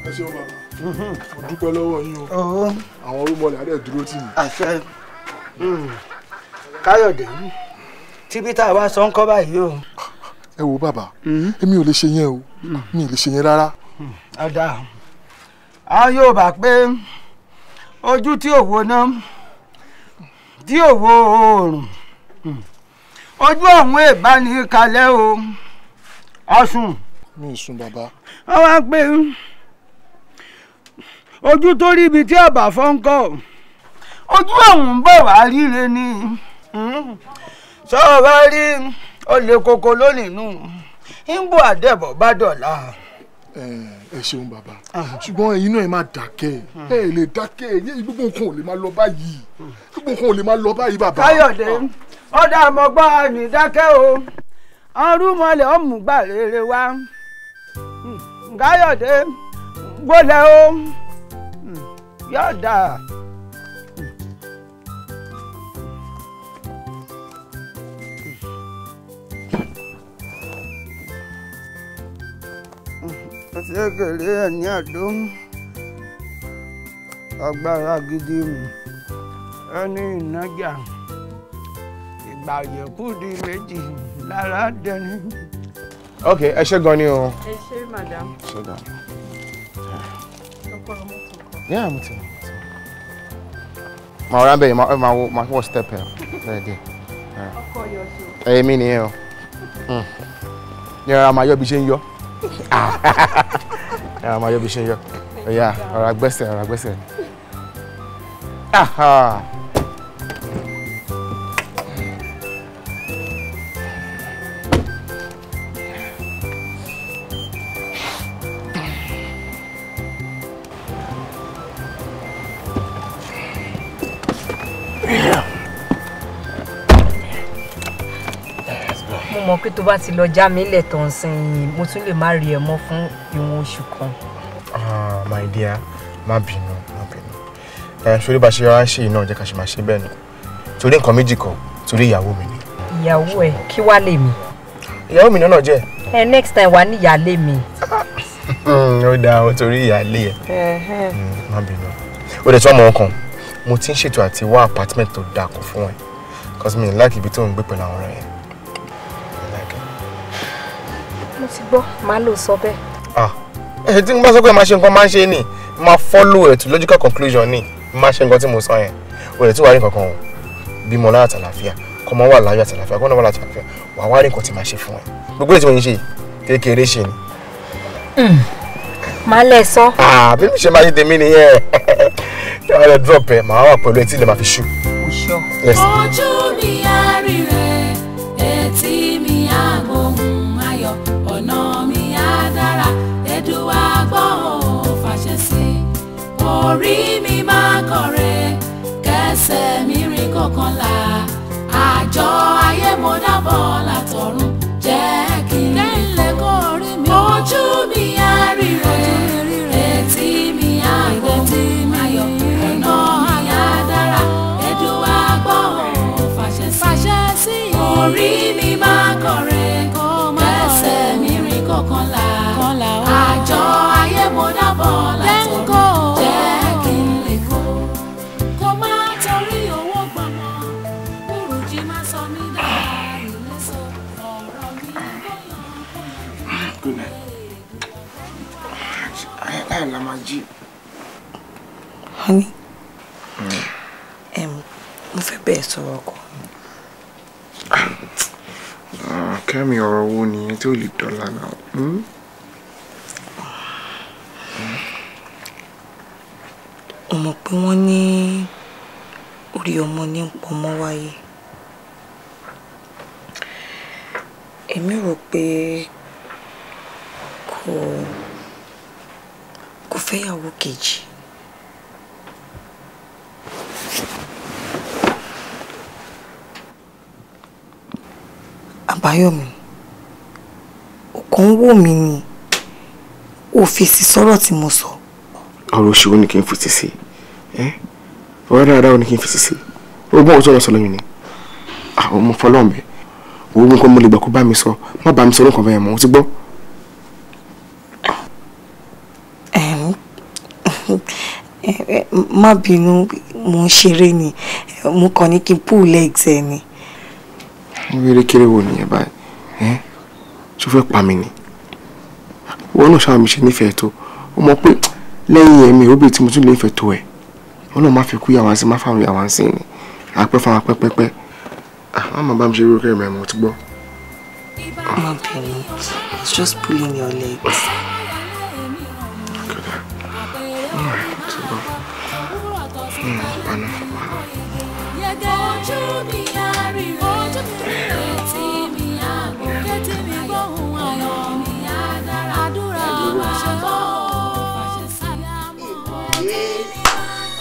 Ẹ ṣeun bàbá, mo dúpẹ́ lọ́wọ́ yín o. Àwọn orúmọlẹ̀ adé dúró tì mí. Àṣẹ. Káyọ̀dé, tíbi tá a wá sọ ń kọ́ báyìí o. Ẹ wo bàbá, èmi ò lè ṣe yẹn o, mi ò lè ṣe yẹn rárá. Ọ̀dà, àwọn yóò bá pé ojú tí ò wo náà tí ò wo oòrùn, ojú ọ̀hún èbá ní kalẹ̀ o, ọ̀sùn. Mi ò sùn bàbá. Wọ́n wá pé ojú tó rí ibi tí ọ̀bà fọ́nkọ́, ojú ọ̀hún ń bọ̀ wá ríre ni. Sọ wá rí olè koko lónìí nù, ń bọ̀ àdẹ̀bọ̀ bá dọ̀la. Ẹ ṣeun bàbá, ṣùgbọ́n ẹ̀yin náà ẹ má dákẹ́, ẹ lè dákẹ́, ẹ gbogbo nǹkan ò lè máa lọ báyìí, gbogbo nǹkan ò lè máa lọ báyìí bàbá. Káyọ̀dé, ọ̀dà àmọ̀gbọ́n àní dákẹ́ o, ọ̀rùmọ̀lẹ̀ ọ̀mùgbà rere wa. Káyọ̀dé gbọ́lẹ̀ o, yọ̀ọ̀dà. Ṣékeré ẹ̀ ní àdó agbára gidi mu ẹni ìnájà ìgbà yẹ̀kú di méjì lára dẹni. Ok, ẹ ṣé gan ni o. Ẹ ṣé madam. Ṣé gan. Ọkọ mọ́tò kan. Yeah, mo ti mọ̀. Màá rà bẹ́ẹ̀, máa wo máa wọ step ẹ̀ bẹ́ẹ̀ díẹ̀. Ọkọ yọ ṣe o. Ẹ̀mí nìyẹn o. Yàrá máa yọ bí ṣe ń yọ. Yàrá máa yọ bí ṣe ń yọ. Ọ̀yà ọ̀rọ̀ agbẹ́sẹ̀ ọ̀rọ̀ agbẹ́sẹ̀. Aha. Mo mọ̀ pé tó bá ti lọ já mi lẹ̀ tó ń sin yìí, mo tún lè má rí ẹ mọ́ fún ìwọ̀n oṣù kan. Ah, my dear, má bínú, má bínú. Ẹ ṣorí bá ṣe wá ṣe iná jẹ́ ká ṣe máa ṣe bẹ́ẹ̀ ni. Torí nǹkan méjì kan, torí ìyàwó mi ni. Ìyàwó ẹ kí wá lè mi? Ìyàwó mi náà jẹ́. Ẹ next time wà ní ìyáálé mi. Ó dáa o, torí ìyáálé ẹ. Má bínú. Ó dẹ̀ tún ọmọ kan, mo ti ń ṣètò àti wá apartment tó dáa kan fún ẹ. Cause mi like ibi tó ń gbé pẹ̀lú àwọn ọ̀rẹ́ yẹn. Mo ti gbọ́, màá lò sọ bẹ́ẹ̀. Ah, ẹ tí n bá sọ pé máa ṣe nǹkan máa ń ṣe ni, máa follow ẹ̀ to logical conclusion ni, máa ṣe nǹkan tí mo sọ yẹn. O lè tí wàá rí nǹkan kan o, bímọ láyọ̀ àtàlàfíà, kọ́mọ wà láyọ̀ àtàlàfíà, kọ́mọ wà láyọ̀ àtàlàfíà, wàá wá rí nǹkan tí màá ṣe fún ẹ. Gbogbo èyí tí mo ń ṣe kékeré ṣe ni. Màá lẹ̀ sọ. Ah, bí mi ṣe máa ṣe tèmi nìyẹn. Tí wàá lọ drop ẹ, màá wà pẹ̀lú etí lè máa fi ṣú. Ojú mi á rí rẹ̀, etí mi á gbóhùn ayọ̀, ọ̀nà mi á dára, Èdùà gbọ́ ò fàṣẹ sí. Orí mi máa kọ̀rẹ́, kẹsẹ̀ mi rìn kọ̀ọ̀kan là, àjọ ayé mo dábọ̀ látọ̀run, jẹ́ kí n lè kó orí mi. Ojú mi á rí rẹ̀, etí mi á gbóhùn ayọ̀, ọ̀nà mi á dára, Èdùà gbọ́ ò fàṣẹ sí. Orí mi máa kọ̀rẹ́, kẹsẹ̀ mi rìn kọ̀ọ̀kan là, àjọ ayé mo dábọ̀ látọ̀run, jẹ́ kí n lè kó. Kó má torí owó gbọmọ, burújí má sọ mí dá ìlẹ́sọ ọ̀rọ̀ mi. Good night. Láì la máa jí. Honey, mo fẹ́ bẹ́ẹ̀ sọ̀rọ̀ ọkọ mi. Kẹ́mi, ọ̀rọ̀ wo nìyẹn tí ò lè dọ́là náà? Mo mọ̀ pé wọ́n ní orí ọmọ ní pọnmọ́ wáyé. Èmi rò pé kò fẹ́yàwó kejì. Àbáyọ̀mí, ọkàn ń wò mí ni, ò fèsì sọ́rọ̀ tí mo sọ. Ọ̀rọ̀ òṣèlú ni kí n fèsì sí, ọ̀rọ̀ dáadáa ni kí n fèsì sí. Ó gbọ́n òótọ́ lọ sọ lóyún ni. Àwọn ọmọ fọlọ́ọ̀mẹ́, òun nǹkan mo lè gbà kó bá mi sọ, má bá mi sọ lóǹkan bẹ́ẹ̀ mọ́, ó ti gbọ́. Má bínú, mo ń ṣeré ni, mo kàn ní kí n pull legs ẹ ni. Wéré kéré wo nìyẹn báyìí? Ṣó fẹ́ pa mí ni? Wọ́n náà ṣáà mi ṣe nífẹ̀ẹ́ tó. Ó mọ̀ pé lẹ́yìn ẹ̀mí òbí tí mo tún lè fẹ́ tó ẹ̀. Wọ́n náà má fi kú yàwá sí, má fáwọn yàwá sí ni. Àpẹ́ fáwọn pẹ́pẹ́pẹ́. Má má bá mi ṣe irú kéré mẹ́mọ́, ti gbọ́. Má bínú, it's just pulling your legs.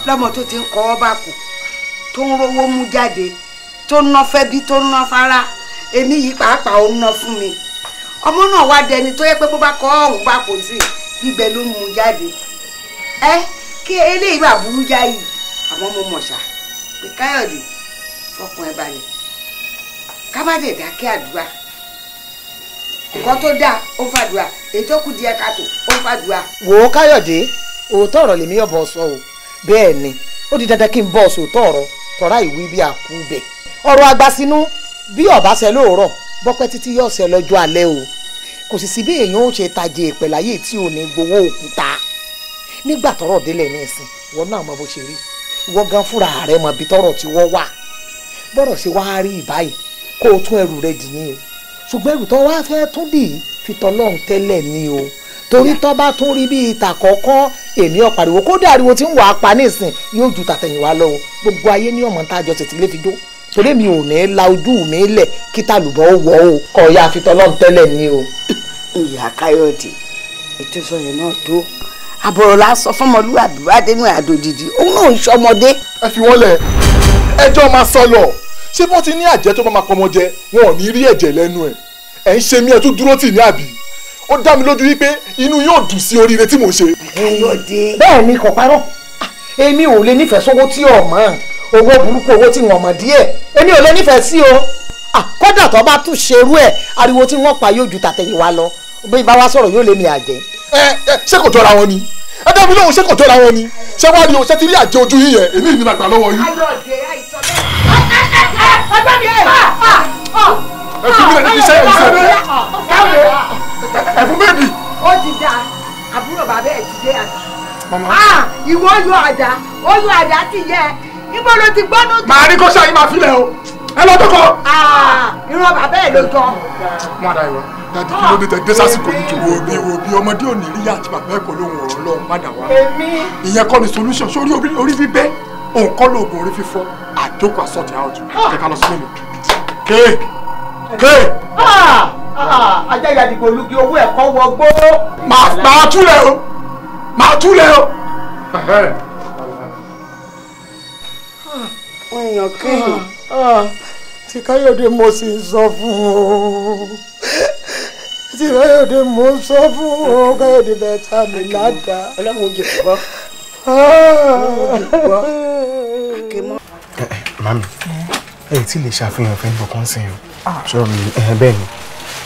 Lọ́mọ tó ti ń kọ́ ọ́ bá kù tó ń rówó mú jáde tó ń ná fẹ́bí tó ń ná fara, èmi yìí pàápàá ó ń ná fún mi. Ọmọ náà wá dẹni tó yẹ pé bó bá kọ́ ọ̀hún bá kò sí gbígbẹ ló ń mú jáde. Ẹ kí eléyìí bá burú jáì, àmọ́ mo mọ̀ ṣá pé Káyọ̀dé fọkàn ẹ balẹ̀, ká má dẹ̀ dákẹ́ àdúrà. Nǹkan tó dáa ó ń fàdúrà, èyí tó kù díẹ̀ káàtó ó ń fàdúrà. Wò ó Káyọ̀dé, òótọ́ ọ̀rọ̀ lèmi ọ̀bọ̀ sọ o. Bẹ́ẹ̀ ni, ó di dandan kí n bọ́ sòótọ́ ọ̀rọ̀ tọ́ra ìwé bí àkúbẹ̀. Ọ̀rọ̀ àgbàsínú bí ọ̀bá ṣe lóòrọ̀ bọ́pẹ́ títí yóò ṣe lọ́jọ́ alẹ́ o. Kò sì sí bí èèyàn ó ṣe tajẹ ìpè láyé tí ò ní gbowó òkúta. Nígbà tọ́rọ̀ délẹ̀ ní ìsìn, ìwọ náà mọ bó ṣe rí. Ìwọ gan fúnra rẹ mọ bí tọ́rọ̀ ti wọ́ wà. Bọ́rọ̀ ṣe wá rí ìbáyìí kó o tún ẹrù rẹ dì ní o. Ṣùgbọ́n ẹrù tó wá fẹ́ tún dì í fi tọlọ́run tẹ́lẹ̀ ní o. Torí tó bá tún rí bí ìta kọ̀ọ̀kan èmi ọ̀pàriwo kódà ariwo tí ń wà á pa nísìn yóò ju tàtẹ̀yìnwá lọ o. Gbogbo ayé ní ọmọ tá a jọ tètè lé fi jó. Torí mi ò ní la ojú mi lẹ̀ kí tàlùbọ̀ ó wọ̀ o. Kọ̀ ya fi tọlọ́run tẹ́lẹ̀ ní o. Ìyá Káyọ̀dé, ètò ìsọyẹ̀ náà tó àbọ̀rọ̀ la sọ fọmọlúwàbí wá dénú àdòdìdì, òun náà ń ṣọmọdé. Ẹ fi wọ́n lẹ̀, ẹjọ́ máa sọ lọ. Ṣé wọ́n ti ní àjẹ́ tó bá máa pọmọ jẹ, wọn ò ní rí ẹ̀jẹ̀ lẹ́nu ẹ̀. Ẹ̀ ń ṣe mí, ẹ tún dúró tì ní àbí? Ó dá mi lójú wípé inú yóò dùn sí oríire tí mò ń ṣe. Káyọ̀dé. Bẹ́ẹ̀ ni kò parọ́, èmi ò lè nífẹ̀ẹ́ sówó tí ò mọ̀, owó burúkú, owó tí wọ́n mọ̀ díẹ̀, èmi ò lè nífẹ̀ẹ́ sí o. Kódà tó bá tún ṣerú ẹ̀, ariwo tí wọ́n pa yóò ju tàtẹ̀yìnwá lọ. Bí bá wá sọ̀rọ̀ yóò lé mi àjẹ́. Ẹ ẹ, ṣé kò jọra wọn ni? Ẹ dá mi lóhùn, ṣé kò jọra wọn ni? Ṣé wàá rí o, ṣé ti rí àjẹ ojú yín yẹn? Èmi ìnira gbà lọ́wọ́ yín. Káyọ̀dé àìsàn bẹ́ẹ̀. Ẹ fi mílẹ̀ ní iṣẹ́ ìṣẹ́ ẹ fún bébì. Ó ti da àbúrò bàbá ẹ̀ ti dé àdá. Ìwọ yọ àdá, ó yọ àdá ti yẹ. Ibo ló ti gbọ́nú. Màá rí kó ṣáà yín máa filẹ̀ o. Ẹ lọ tó kọ. Ìran bàbá ẹ̀ ló jọ. Má dá ìwọ. Dádì kí ló dé tẹ dé sásìkò yìí jù? Wo bí ọmọdé ò ní rí àti bàbá ẹ̀ kò lóhùn ọ̀rọ̀ lọ́hùn má dà wá. Èmi. Ìyẹn kọ́ ni solution sórí orí bíbẹ́, òun kọ́ lóògùn orí fífọ́, àjókòó àsọ̀tì out. Jẹ́ ká lọ sílé mi. Kéè! Kéè! Ajá ìyàdìgbò lugi owó ẹ̀kọ́ wọgbó. Màá túlẹ̀ o! Màá túlẹ̀ o! Wọ́n èèyàn kéèyàn. Tí Káyọ̀dé mo sì ń sọ fún o. Tí Káyọ̀dé mo ń sọ fún o. Káyọ̀dé bẹ́ẹ̀ ta mi ládàá. Ọlọ́run ojú gbọ́. Ọlọ́run ojú gbọ́. Màmí, ẹ tí lè ṣàfihàn ìfẹ́ nípa kan sí o. Sọ̀rọ̀ mi bẹ́ẹ̀ ni,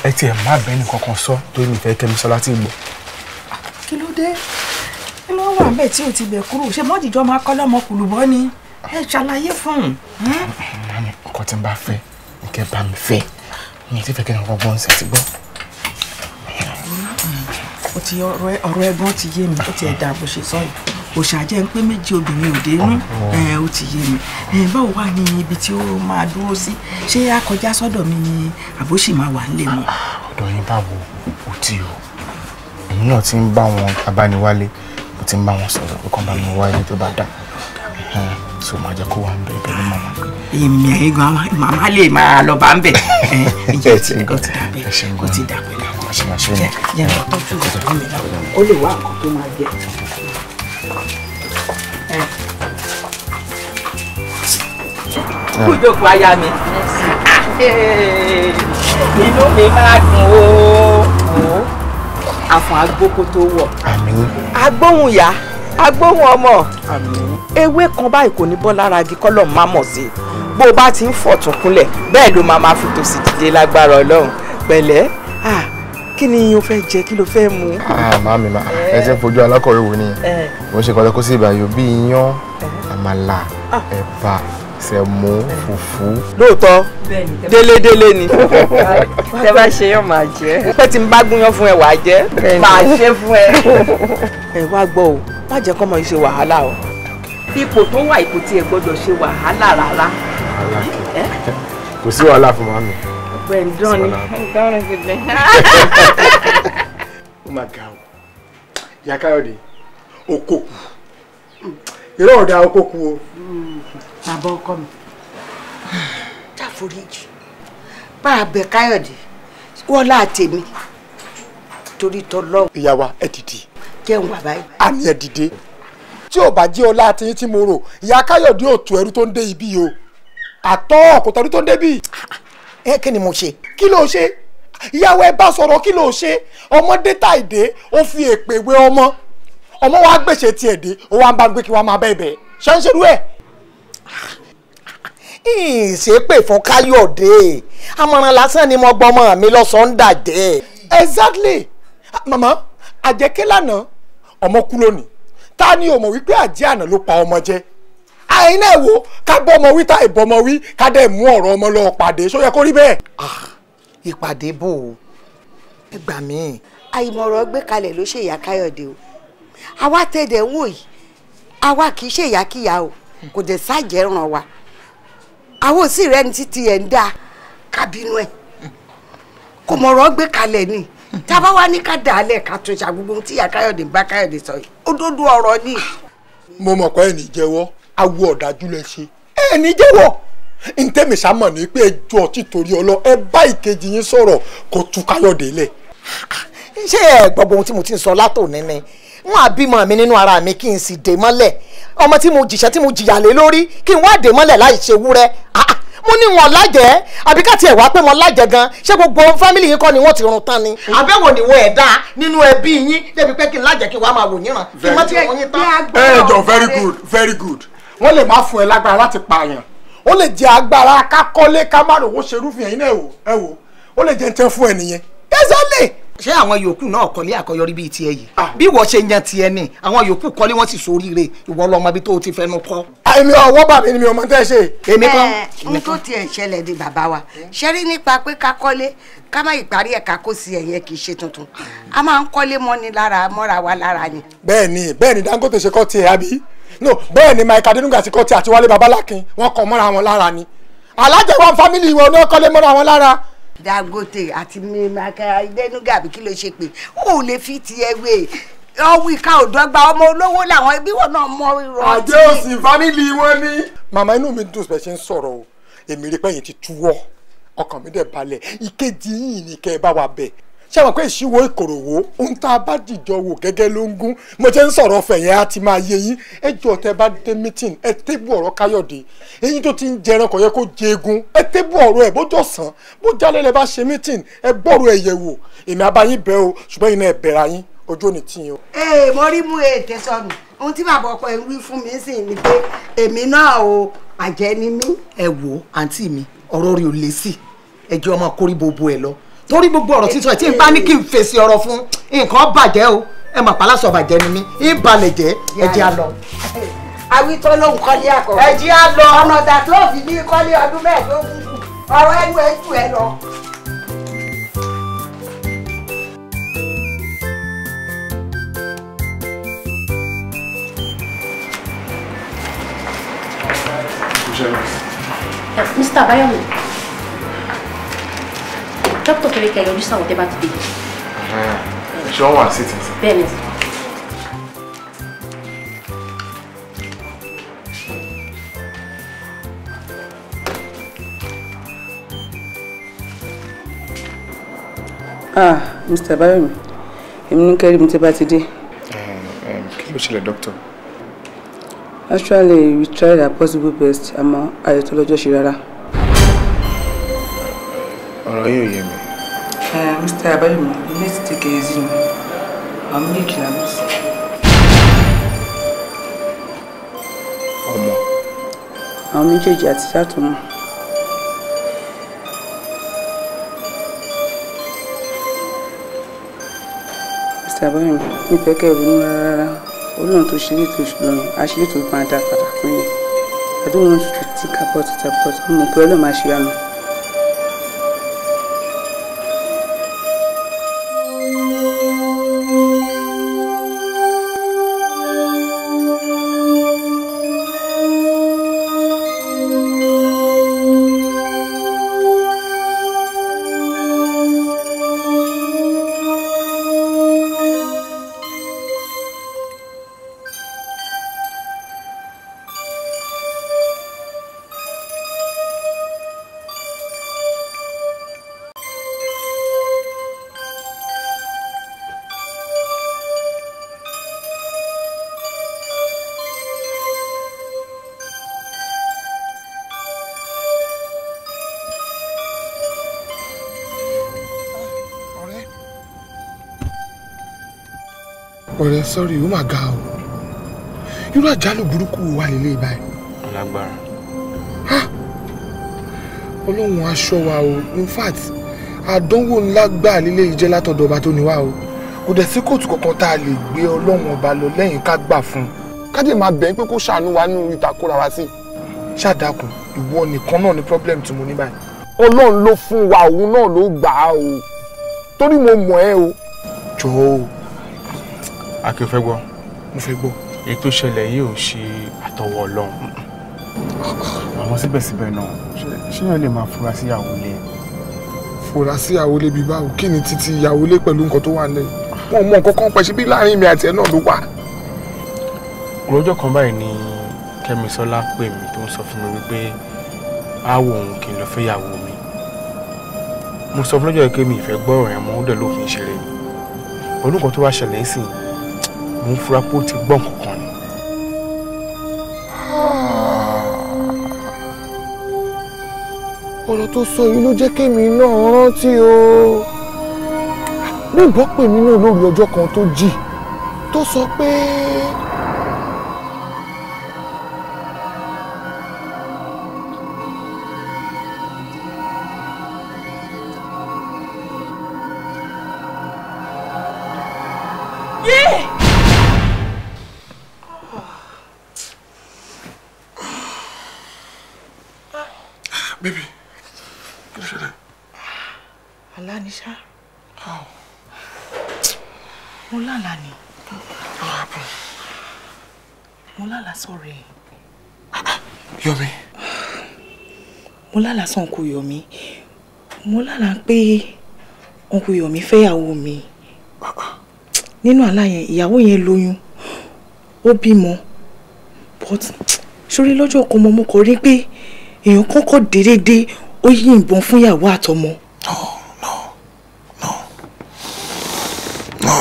ẹ tiẹ̀ má bẹ́ẹ̀ ní kankan sọ torí mi fẹ́ Kẹ́mi Sọlá tí gbọ́. Kí ló dé? Kí ló wà bẹ́ẹ̀ tí o ti bẹ̀ kúrò? Ṣé mọ́jìjọ́ máa kọ́ lọ́mọ kùlùbọ́ ni? Ẹ ṣàlàyé fún un. Màmí, nǹkan tí n bá fẹ́ ni kẹ́ bá mi fẹ́. Mi ò tí fẹ́ kẹ́ ní ọgbọ́n ṣe ti gbọ́. Ó ti ọ̀rọ̀ ẹ̀gbọ́n ti yé mi, ó ti ẹ̀dá bó ṣe sọ yìí. Òṣà jẹ́ ń pé méjì obìnrin òde inú, ó ti yé mi. Báwo wà ní ibi tí ó máa dúró sí? Ṣé á kọjá sọ́dọ̀ mi ni àbó sì máa wà nílé mọ́? Ọ̀dọ̀ yín báwo ò tí o. Èmi náà ti ń bá wọn abániwálé, mo ti ń bá wọn sọ̀rọ̀ pé kàn bá mi wá ilé tó bá dà. So máa jẹ́ kó wà ń bẹ̀ pẹ̀lú màmá. Èmi ẹ̀yin gan màmá lè máa lọ bá ń bẹ̀. Ìjẹ́ ti ó ti dà bẹ́ẹ̀, ó ti dà pẹ̀lú àwọn. Jẹ́ lọ tọ́jú ìyàwó mi náà, ó lè wá nǹkan tó máa jẹ. Kú ìjókòó aya mi. Inú mi máa dùn o. Àfọ̀n agbóko tó wọ̀. Agbóhùn ìyá, agbóhùn ọmọ. Ewé kan báyìí kò ní bọ́ lára igi kọ́lọ̀ má mọ̀ sí. Bó o bá ti ń fọ̀tún kúnlẹ̀, bẹ́ẹ̀ ló máa máa fi tòsì dìde lágbára Ọlọ́run. Pẹ̀lẹ́, kí ni o fẹ́ jẹ, kí ló fẹ́ mu? Màámi, ẹ ti ń fojú alákọ̀wé wo nìyẹn. Mo ṣe kọ́lẹ́ kó sí ìbàyò bí iyán, àmàlà, ẹ̀bà, sẹ̀mó, fùfú. Lóòótọ́, délédélé ni. Tẹ bá ṣe yán máa jẹ. Pé tí n bá gúnyán fún ẹ wàá jẹ. Máa ṣe fún ẹ. Ẹ wá gbọ́ o, má jẹ́ kọ́mọ yìí ṣe wàhálà o. Ipò tó wà ipò tí ẹ gbọ́dọ̀ ṣe wàhálà rárá. Kò sí wàhálà fún màmí. Ọ̀pẹ ń dán ni, ń dán gidi. Ó máa ga o, ìyá Káyọ̀dé, okòkù. Irọ́ ọ̀dà okòkù o. Bàbá ọkọ mi, jáforíjì, bá a bẹ Káyọ̀dé, wọ́n láà tèmi torí tọ́lọ́. Ìyá wa, ẹ dìde. Jẹun wà báyìí. Àmì ẹ dìde. Tí ò bá jẹ́ ọlá àti yín tí mo rò, ìyá Káyọ̀dé ò tó ẹrú tó ń dé ibi yìí o. Àtọ́ kò tẹrú tó ń dé bí. Ẹ kí ni mo ṣe? Kí ló ṣe? Ìyàwó ẹ bá sọ̀rọ̀ kí ló ṣe? Ọmọdé tàìdé, ó fi èpè wé ọmọ. Ọmọ wa gbèsè tiẹ̀ dé, ó wá ń bá gbé kí wàá máa bẹ́ẹ̀ bẹ́ẹ̀. Ṣé ń ṣerú ẹ̀? Ìṣépè fún Káyọ̀dé, àmọ̀ràn lásán ni mo gbọ́mọ mi lọ́sàn-án dàjẹ́. Exactly. Màmá, àjẹké lánàá, ọmọ kú lónìí. Ta ni o mọ̀ wípé àjẹ́ àná ló pa ọmọ jẹ? Àyìn náà wo ká bọ́ ọmọ wí tá ìbọn ọmọ wí ká dẹ̀ mú ọ̀rọ̀ ọmọ lọ pàdé, ṣó yẹ kó rí bẹ́ẹ̀? Ìpàdé bò ó, ẹ gbà mí. Àìmọ̀rọ̀ gbé kalẹ̀ ló ṣe ìyá Káyọ̀dé o. Àwa tẹ̀dẹ̀ ń wò yìí, àwa kì í ṣe ìyákíyà o, kò dẹ̀ sáàjẹ́ ràn wá. Àwọn òsì rẹ ní títí ẹ̀ ń dá kábínú ẹ̀. Kò mọ̀rọ̀ gbé kalẹ̀ ni. Tá a bá wá ní ká dà á lẹ̀ ká tún ṣe gbogbo ohun tí ìyá Káyọ̀dé ń bá Káyọ̀dé sọ yìí. Òdodo ọ̀rọ̀ ni. Mo mọ̀ pé ẹnì jẹ́wọ́, awo ọ̀dájú lẹ ṣe. Ẹnì jẹ́wọ́. Ntẹ́mi sámọ̀ ní pé ẹjọ́ títorí ọlọ́ ẹ bá ìkejì yín sọ̀rọ̀ kó tú Káyọ̀dé lẹ̀. Ṣé ẹ gbogbo ohun tí mo ti ń sọ látòní ni? Wọ́n á bímọ mi nínú ara mi kí n sì dè mọ́lẹ̀. Ọmọ tí mo jìṣẹ́ tí mo jìyà lé lórí kí n wá dè mọ́lẹ̀ láì ṣe wúrẹ́. Mo ní wọn lájẹ́, àbí ká tiẹ̀ wá pé mo lájẹ́ gan, ṣé gbogbo fámìlì yín kọ́ ni wọ́n ti run tán ni? Àbẹ̀wò ni wọ́n ẹ̀ dá nínú ẹbí yín débi pé kí n lájẹ́ kí wàá máa wò yín ràn kí n má ti wọ́n yín tán. Ẹ jọ very good, very good. Wọ́n lè má fún ẹ lágbára láti pààyàn. Ó lè jẹ́ agbára ká kọ́lé ká má rówó ṣerúfin ẹ̀yin náà ẹ wò. Ó lè jẹ́ ń tẹ́ fún ẹ nìyẹn. Exactly. Ṣé àwọn yòókù náà kọ́lé àkọyọrí bíi tiẹ̀ yìí? Bí wọ́n ṣe yan tiẹ̀ ni, àwọn yòókù kọ́lé wọ́n sì soríire, ìwọ lọmọ ibi tó o ti fẹnu kọ́. Èmi ọwọ́ bàbá mi ni ọmọ tẹ́ ṣe. Èmi kọ́. N tó tiẹ̀ ṣẹlẹ̀ di bàbá wa. Ṣé rí nípa pé ká kọ́lé, ká má ìparí ẹ̀ ká kó sí ẹ̀yẹ kì í ṣe tuntun. A máa ń kọ́lé mọ́ni lára mọ́ra wa lára ni. Bẹ́ẹ̀ni, bẹ́ẹ̀ni Dangote ṣe kọ́ tiẹ̀ àbí? No, bẹ́ẹ̀ni Mike Adenuga ti kọ́ tiẹ̀ àti Wálé Babalákin, wọ́n kọ́ mọ́ra wọn lára ni. Alájẹ wọn fámìlì wọn ní wọ́n kọ́lé mọ́ra wọn lára. Dangote àti Mike Adenuga àbí kí ló ṣe pé ó lè fi tiẹ̀ wé ọwọ́ ìka òdọ́gba ọmọ olówó làwọn ẹbí wọn náà mọ irọ́. Àjẹ́ òsì fámìlì wọn ni. Màmá inú mi dùn bẹ́ẹ̀ ṣe ń sọ̀rọ̀ o, èmi rí pé ẹ̀yin ti túwọ́, ọkàn mi dẹ̀ balẹ̀, ìkejì yìí ni kẹ́ ẹ bá wa bẹ̀. Ṣé àwọn pé ìṣíwò ìkòròwò ohun tá a bá dìjọ wò gẹ́gẹ́ ló ń gún. Mo ṣe ń sọ̀rọ̀ ọ̀fẹ́ yẹn á ti máa yé yín. Ẹ jọ̀ọ́ tẹ́ bá dé meeting, ẹ tébù ọ̀rọ̀ Káyọ̀dé. Eyín tó ti ń jẹran kò yẹ kó jẹ egun. Ẹ tébù ọ̀rọ̀ ẹ̀ bójú ọ̀sán, bó jálẹ̀ lẹ bá ṣe meeting, ẹ gbọ́rọ̀ ẹ̀ yẹ̀ wò. Èmi á bá yín bẹ̀ o, ṣùgbọ́n iná ẹ bẹ̀rẹ̀ yín, ojú ò ní tì yín o. Ee, mo rí mú ètè sọnù. Ohun tí bàbá ọkọ ẹ ń wí fún mi sì ni pé èmi náà o, àjẹ́ ni mí. Ẹ wo àǹtí mi, ọ̀rọ̀ rẹ̀ ò lé sí. Ẹ jẹ́ ọmọ kórí bobo ẹ lọ. Torí gbogbo ọ̀rọ̀ sísọ tí n bá ní kí n fèsì ọ̀rọ̀ fún nǹkan bàjẹ́ o, ẹ mà pálásọ bàjẹ́ ni mí, ń balẹ̀ jẹ́, ẹ jẹ́ á lọ. Awítọ́ ló ń kọ́lé àkọ́kọ́. Ẹ jẹ́ á lọ. Ọ̀nà ọ̀dà tó fi ní kọ́lé ọdún mẹ́ẹ̀ẹ́dógún kù, ọ̀rọ̀ ẹnu ẹ̀ jù ẹ lọ. Mr. Bayomi, dókítà fẹ́rẹ́ kẹ́ yọjú sáwọn tẹ́ bá ti dé. Ṣé wọ́n wà sí tìǹsì? Bẹ́ẹ̀ ni. Ah, Mr. Bayomi, èmi ní kẹ́rì mi tẹ́ bá ti dé. Kí ló ṣẹlẹ̀, doctor? Actually, we tried our possible best, àmọ́ àyètò lọ́jọ́ ṣe rárá. Ọ̀rọ̀ yìí ò yé mi. Mr. Abayomi, you need to take it easy. Àwọn méjì la lọ sí. Ọmọ. Àwọn méjèèjì àti ṣàtúmọ̀. Mr. Abayomi, mi fẹ́ kẹ́ ronú rárá. Ọlọ́run tó ṣe létò lọ́run, a ṣe létò máa dá padà fún yẹn. I don't want you to think about it, about it. Mo mọ̀ pé Ọlọ́run máa ṣe àná. Ọ̀rẹ́, sọ́rí, ó mà ga o. Irú àjálù burúkú wo wà lélẹ̀ báyìí? Lágbára. Ọlọ́run aṣọ wa o. In fact, àdánwò ńlá gbà lílé yìí jẹ́ látọ̀dọ̀ ọba tó ní wá o. Kò dẹ̀ sí kóòtù kankan tá a lè gbé Ọlọ́run ọba lọ lẹ́yìn ká gbà fún un. Ká dẹ̀ máa bẹ̀ ẹ́ pé kó ṣàánú wa nínú ìtakùrà wa sí. Ṣàdàkùn, ìwọ nìkan náà ni problem tí mo ní báyìí. Ọlọ́run ló fún wa, òun náà ló gbà á o. Torí mo mọ̀ ẹ́ o. Jọ̀ọ́ o. Akin, fẹ́ gbọ́. Mo fẹ́ gbọ́. Èyí tó ṣẹlẹ̀ yìí ò ṣe àtọwọ́ Ọlọ́run. Àmọ́ síbẹ̀síbẹ̀ náà, ṣé yẹn lè máa fura sí ìyàwó ilé? Fura sí ìyàwó ilé bíi báwo? Kí ni títí ìyàwó ilé pẹ̀lú nǹkan tó wà nílẹ̀? Wọ́n mọ nǹkan kan pẹ̀ ṣe bí láàrin mi àti ẹ̀ náà ló wà. Ọjọ́ kan báyìí ni Kẹ́misọ́lá pè mí tó ń sọ fún mi wípé áwọ̀ òun kì í lọ fẹ́ ìyàwó mi. Mo sọ fún lọ́jọ́ yìí pé mi ì fẹ́ gbọ́ ọ̀rọ̀ yẹn mọ́, ó dẹ̀ lófin ṣeré ni. Pẹ̀lú nǹkan tó wá ṣẹlẹ̀ ń sìn, mo ń fura pé ó ti gbọ́ nǹkan kan ni. Ọ̀rọ̀ tó sọ yìí ló jẹ́ kémi náà rántí o. Bímbọ́ pè mí náà lórí ọjọ́ kan tó jì tó sọ pé. Baby, kí ló ṣẹlẹ̀? Àlá ni ṣá. Mo lálàá ni. Mo lálàá sọ̀rọ̀ ẹ̀. Yomi. Mo lálàá sọ Uncle Yomi. Mo lálàá pé Uncle Yomi fẹ́yàwó mi. Nínú àlá yẹn, ìyàwó yẹn lóyún. Ó bímọ. But sórí lọ́jọ́ kan mo kọ rí pé èèyàn kọ́kọ́ déédéé ó yìnbọn fún ìyàwó àtọmọ. No,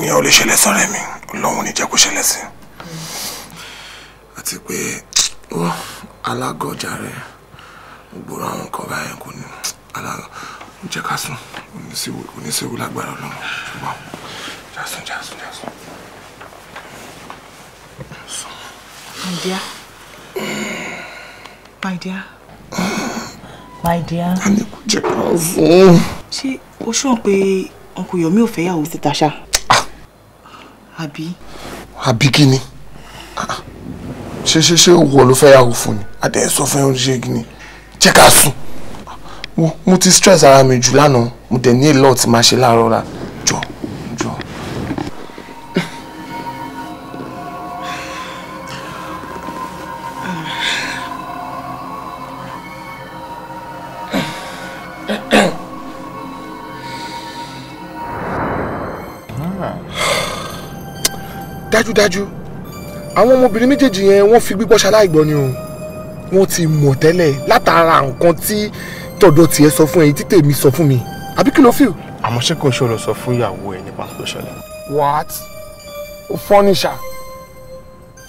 ìyẹn ò lè ṣẹlẹ̀ sọ́rẹ́ mi. Ọlọ́run ní jẹ́ kó ṣẹlẹ̀ sí. Àti pé ó alágọ̀jà rẹ̀ gbogbo àwọn nǹkan báyẹn kò ní alágọ̀ jẹ́ ká sùn, kò ní séwu lágbára Ọlọ́run. Ṣùgbọ́n jásùn jásùn jásùn. My dear. My dear. My dear. A ní kò jẹ́ ká sùn. Ṣé o ṣọ́ pé Uncle Yomi ò fẹ́ yàwó síta ṣá? Àbí? Àbí kí ni? Ṣé wọ ló fẹ́ yàwó fún ni? Adé sọ fún ẹ ṣe kí ni? Jẹ́ ká sùn. Mo ti stress ara mi jù lánàá. Mo dẹ̀ ní a lot tí máa ṣe láàárọ̀ la. Jọ jọ. Dájúdájú àwọn ọmọbìnrin méjèèjì yẹn wọ́n fi gbígbọ́ ṣaláìgbọ́ ni o. Wọ́n ti mọ̀ tẹ́lẹ̀ látara nǹkan tí tọ̀dọ̀ tiẹ̀ sọ fún ẹ̀yin tí tèmi sọ fún mi. Àbí kí ló feel? Àmọ́ ṣé kò ń ṣòro sọ fún ìyàwó ẹ nípa tó ṣẹlẹ̀? What? Ó fọ́nìṣà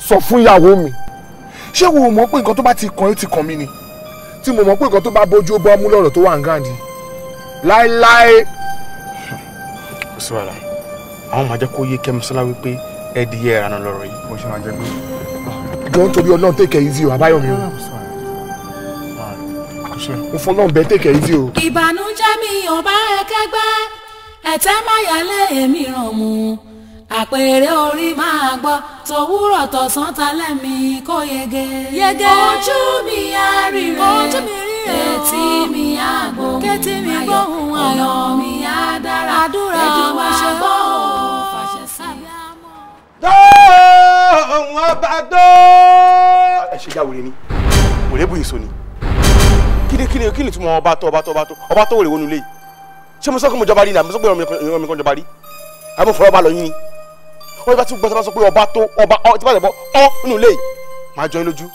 sọ fún ìyàwó mi? Ṣé wo mọ̀ pé nǹkan tó bá ti kàn ó ti kàn mí ni? Tí mo mọ̀ pé nǹkan tó bá bójú ó bọ́ mú lọ́rọ̀ tó wà ń gàǹdì láéláé. Kò sí wàhálà, àwọn máa jẹ́ kó yé Kẹ́misọ́lá wípé ẹdìyẹ ìrànà lọ́rọ̀ yìí bó ṣe máa jẹ́ pé. Jọ ń torí Ọlọ́run take it easy o, Àbáyọ̀mí o. Mo fọlọ́run bẹ́ẹ̀ take it easy o. Ìbànújẹ́ mi ò bá ẹ kẹ́gbẹ́, ẹ̀tẹ́ máyàlé èmi ràn mú. Àpèrè orí máa gbọ́, tòwúrọ̀ tọ̀sán talẹ́ mi kó yege. Yege. Ojú mi á ríre, ojú mi ríre, etí mi á gbóhùn, kétí mi gbóhùn, ayọ̀ mi á dára, àdúrà wa ṣe gbọ́ ò fàṣẹ sí. Tó òun ọba tó. Ẹ ṣe já wèrè ni, wèrè bù ìsọ ni. Kí ni túmọ̀ ọba tó ọba tó ọba tó ọba tó wèrè wọnú ilé yìí? Ṣé mo sọ pé mo jọba rí ni àbí mo sọ pé ìran mi kan jọba rí? Àbí mo fọwọ́ ọba lọ yín ni? Wọ́n bá tún gbọ́ sọ pé ọba tó ọba ọ tí bá lè bọ́ ọ nínú ilé yìí máa jọ yín lójú.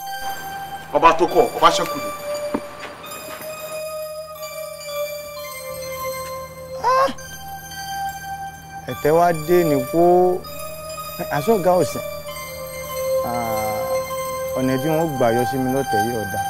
Ọba tó kọ̀ ọba ṣẹ́kù ni. Ẹ̀tẹ́ wá dé ní kó aṣọ́gà ọ̀sìn ọ̀nà tí wọ́n gbà yọ sí mi lọ́tẹ̀ yìí ọ̀dà.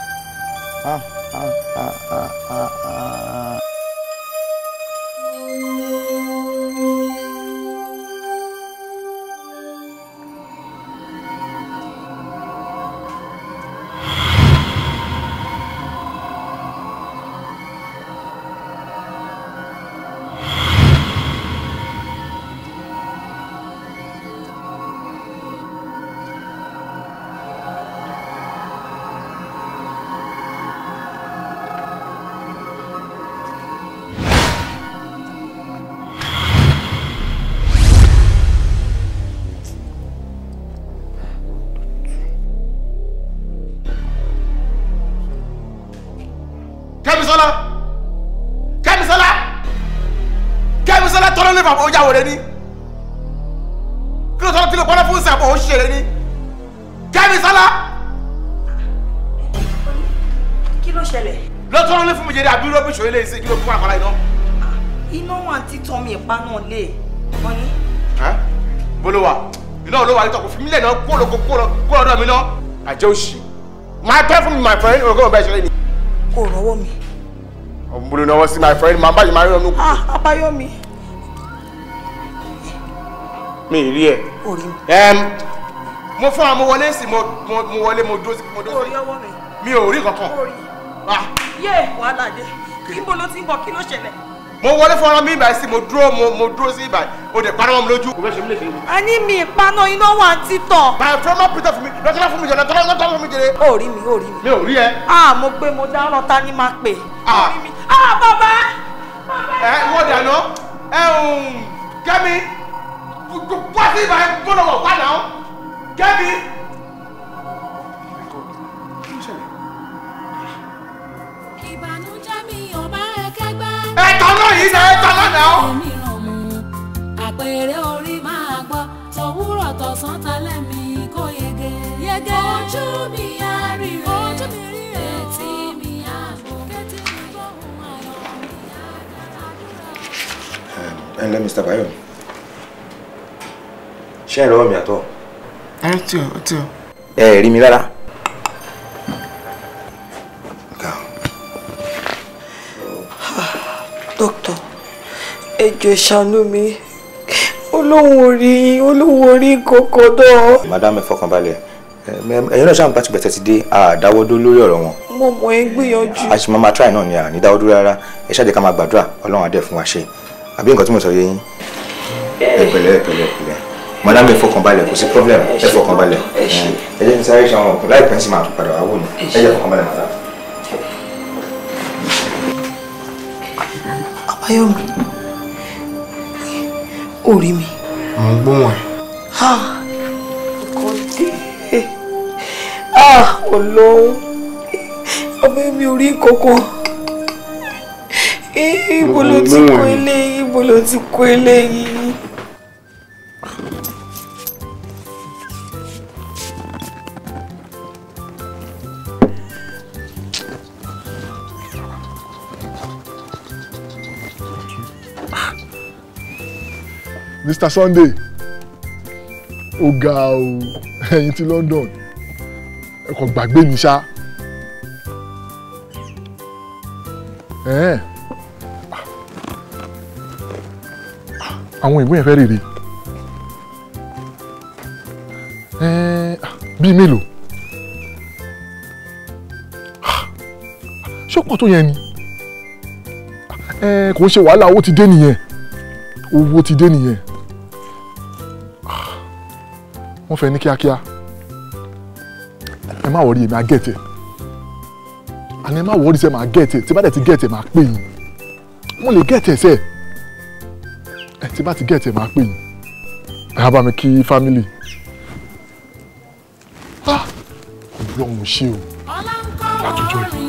Kẹ́misọ́lá Kẹ́misọ́lá Kẹ́misọ́lá tọ́lọ́ lè fàbọ̀ ọjà wòlé ni kí ló tọ́lọ́ kí ló pọ́nlọ́ fún sàbọ̀ ó ṣeré ni Kẹ́misọ́lá. Kí ló ṣẹlẹ̀? Ló tọ́lọ́ lè fún mi jẹ́rìí àbí rọ́bìṣì orílẹ̀ èdè kí ló fún àkàlà iná. Iná wà títàn mi ìpa náà lè wọ́n ní. Bolo wa iná olówó àyè tọkọ fún mi lẹ́nà kó lọ kó lọ́dọ̀ mi náà àjẹ́ òṣì máa tẹ́ fún mi my friend ọgọ́rùn-ún bẹ́ẹ̀ ṣẹlẹ̀ ni. Kò rọ́wọ́ mi. Mo lè náwó sí my friend máa báyìí máa rí ọdún. Ah, Àbáyọ̀mí. Mi ì rí ẹ. Orí mi. Mo fún àwọn mo wọlé sí mo wọlé mo dúró sí mo dúró sí. Orí ọwọ́ mi. Mi ò rí kankan. Orí. Yé wàhálà dé. Níbo ló ti ń bọ̀? Kí ló ṣẹlẹ̀? Mo wọlé fún ọ̀rọ̀ mi ìbàyí sí mo dúró mo dúró sí ìbàyí o dẹ̀ paná mọ́ mi lójú. Kò fẹ́ ṣe mí lè ṣe. A ní mi ìpaná iná wà ń títàn. My friend má pítọ̀ fún mi lọ́tọ́lá fún mi jẹ̀rẹ̀ lọ́tọ́lá fún mi jẹ̀rẹ̀. Orí mi orí mi. Mi ò rí ẹ. Ah, mo gbé mo dáràn ta ni máa pè. Orí mi. Ah, bàbá. Ẹ wọ́n dànù ẹ Kẹ́mi wá sí ìbàyí gbọ́dọ̀ wọ̀ wá náà Kẹ́mi. Ìbànújẹ́ mi ò bá ẹ kẹ́gbẹ́. Ẹ̀tọ́ náà yìí náà ẹ̀tọ́ náà náà. Èmi ràn mú àpèrè orí máa gbọ́ tòwúrọ̀ tọ̀sán talẹ́ mi kó yege. Yege. Ojú mi á ríre, ojú mi ríre, etí mi á gbọ́, kétí mi gbóhùn ayọ̀ mi á dára dúró. Ẹ ǹlẹ́ Mr. Bayomi, ṣé ẹ rọwọ́ mi àtọ̀? Ẹ tí o, tí o. Ẹ rí mi rárá. Dókítà, ẹ jọ̀ọ́ ẹ ṣàánú mi. Olóhùn orí, olóhùn orí kòkó náà. Madam ẹ fọkànbalẹ̀, ẹ̀yin náà ṣáà ń bá tìgbẹ̀tẹ̀ ti dé àdáwọ́dó lórí ọ̀rọ̀ wọn. Mo mọ̀ ẹ́ gbìyànjú. A ṣì máa try náà ni à ní dáwọ́dó rárá. Ẹ ṣáà jẹ́ ká máa gbàdúrà, Ọlọ́run á dẹ̀ fún wa ṣe. Àbí nǹkan tí mo sọ yé yín? Ẹ pẹ̀lẹ́ ẹ pẹ̀lẹ́ ẹ pẹ̀lẹ́. Madam ẹ fọkànbalẹ̀, kò sí problem, ẹ fọkànbalẹ̀. Ẹ jẹ́ ní sáré ṣe àwọn ọkùnrin láìpẹ́ ń sì máa tún padà wá wò ní. Ẹ jẹ́ fọkànbalẹ̀ madam. Àbáyọ̀mí, ó rí mi. Mo ń gbóhùn ẹ. Nǹkan dé. Ọlọ́run, Àbáyọ̀mí ò rí kankan. Ibo ló ti kó eléyìí? Ibo ló ti kó eléyìí? Mr. Sunday, ó ga o, ẹ̀yin ti London, ẹ kò gbàgbé mi ṣá. Àwọn ìwé yẹn fẹ́ rèrè. Bíi mélòó? Ṣé ó pọ̀ tó yẹn ni? Kò ń ṣe wàhálà, owó ti dé nìyẹn. Owó ti dé nìyẹn. Wọ́n fẹ́ ní kíákíá. Ẹ má wọrí, èmi á gẹ̀tẹ̀. Àní ẹ má wọrí sẹ́, màá gẹ̀tẹ̀. Tí bá dẹ̀ ti gẹ̀tẹ̀, màá pè yín. Mo lè gẹ̀tẹ̀ sẹ́. Ẹ tí bá ti gẹ̀tẹ̀, màá pè yín. Ẹ á bá mi kí fámìlì. Ọlọ́run ṣé o. Látọjọ́ yìí.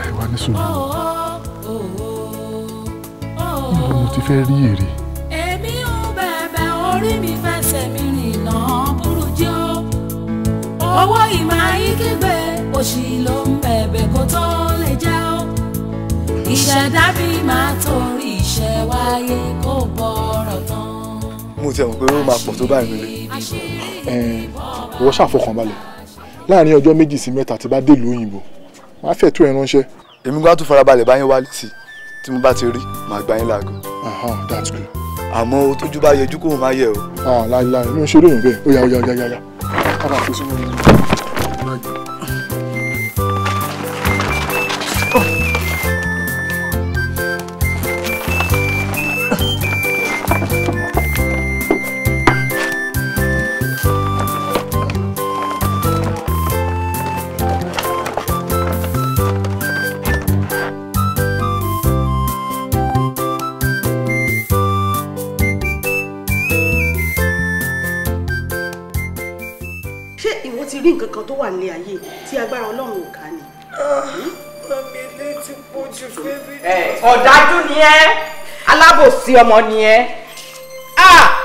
Ẹ wá ní sùúrù. Níbo mo ti fẹ́ rí èrè? Èmi ò bẹ̀bẹ̀, orí mi fẹsẹ̀ mi rìnà burújí o. Owó ìmọ̀ ayíkígbe, òṣì ló ń bẹ̀bẹ̀ kó tó lè jẹ́ o. Ìṣẹ̀dá mi máa torí iṣẹ́ wáyé kó bọ̀rọ̀ tán. Mo ti mọ̀ pé ó máa pọ̀ tó báyìí nílé. Ìwọ ṣàfọkànbalẹ̀. Láàárín ọjọ́ 2 sí 3 tí bá délùú òyìnbó, màá fẹ́ tó ẹ ránṣẹ́. Èmi gbọ́dọ̀ tún farabalẹ̀ báyìí wálé sí tí mo bá ti rí, màá gbá yín láago. That's good. Àmọ́ o tójú bá yẹjú kó o máa yẹ o. Láìláì, mi ò ṣeré yẹn bẹ́ẹ̀. Ó yá ó yá ó yá ó yá. Ká máa fi sínú báàgì. Rí nǹkan kan tó wà nílé ayé tí agbára Ọlọ́run ò ká ni. Mami, ilé ti pọ̀ jù fẹ́mi. Ọ̀dájú ni ẹ́, alábòsí ọmọ ni ẹ́.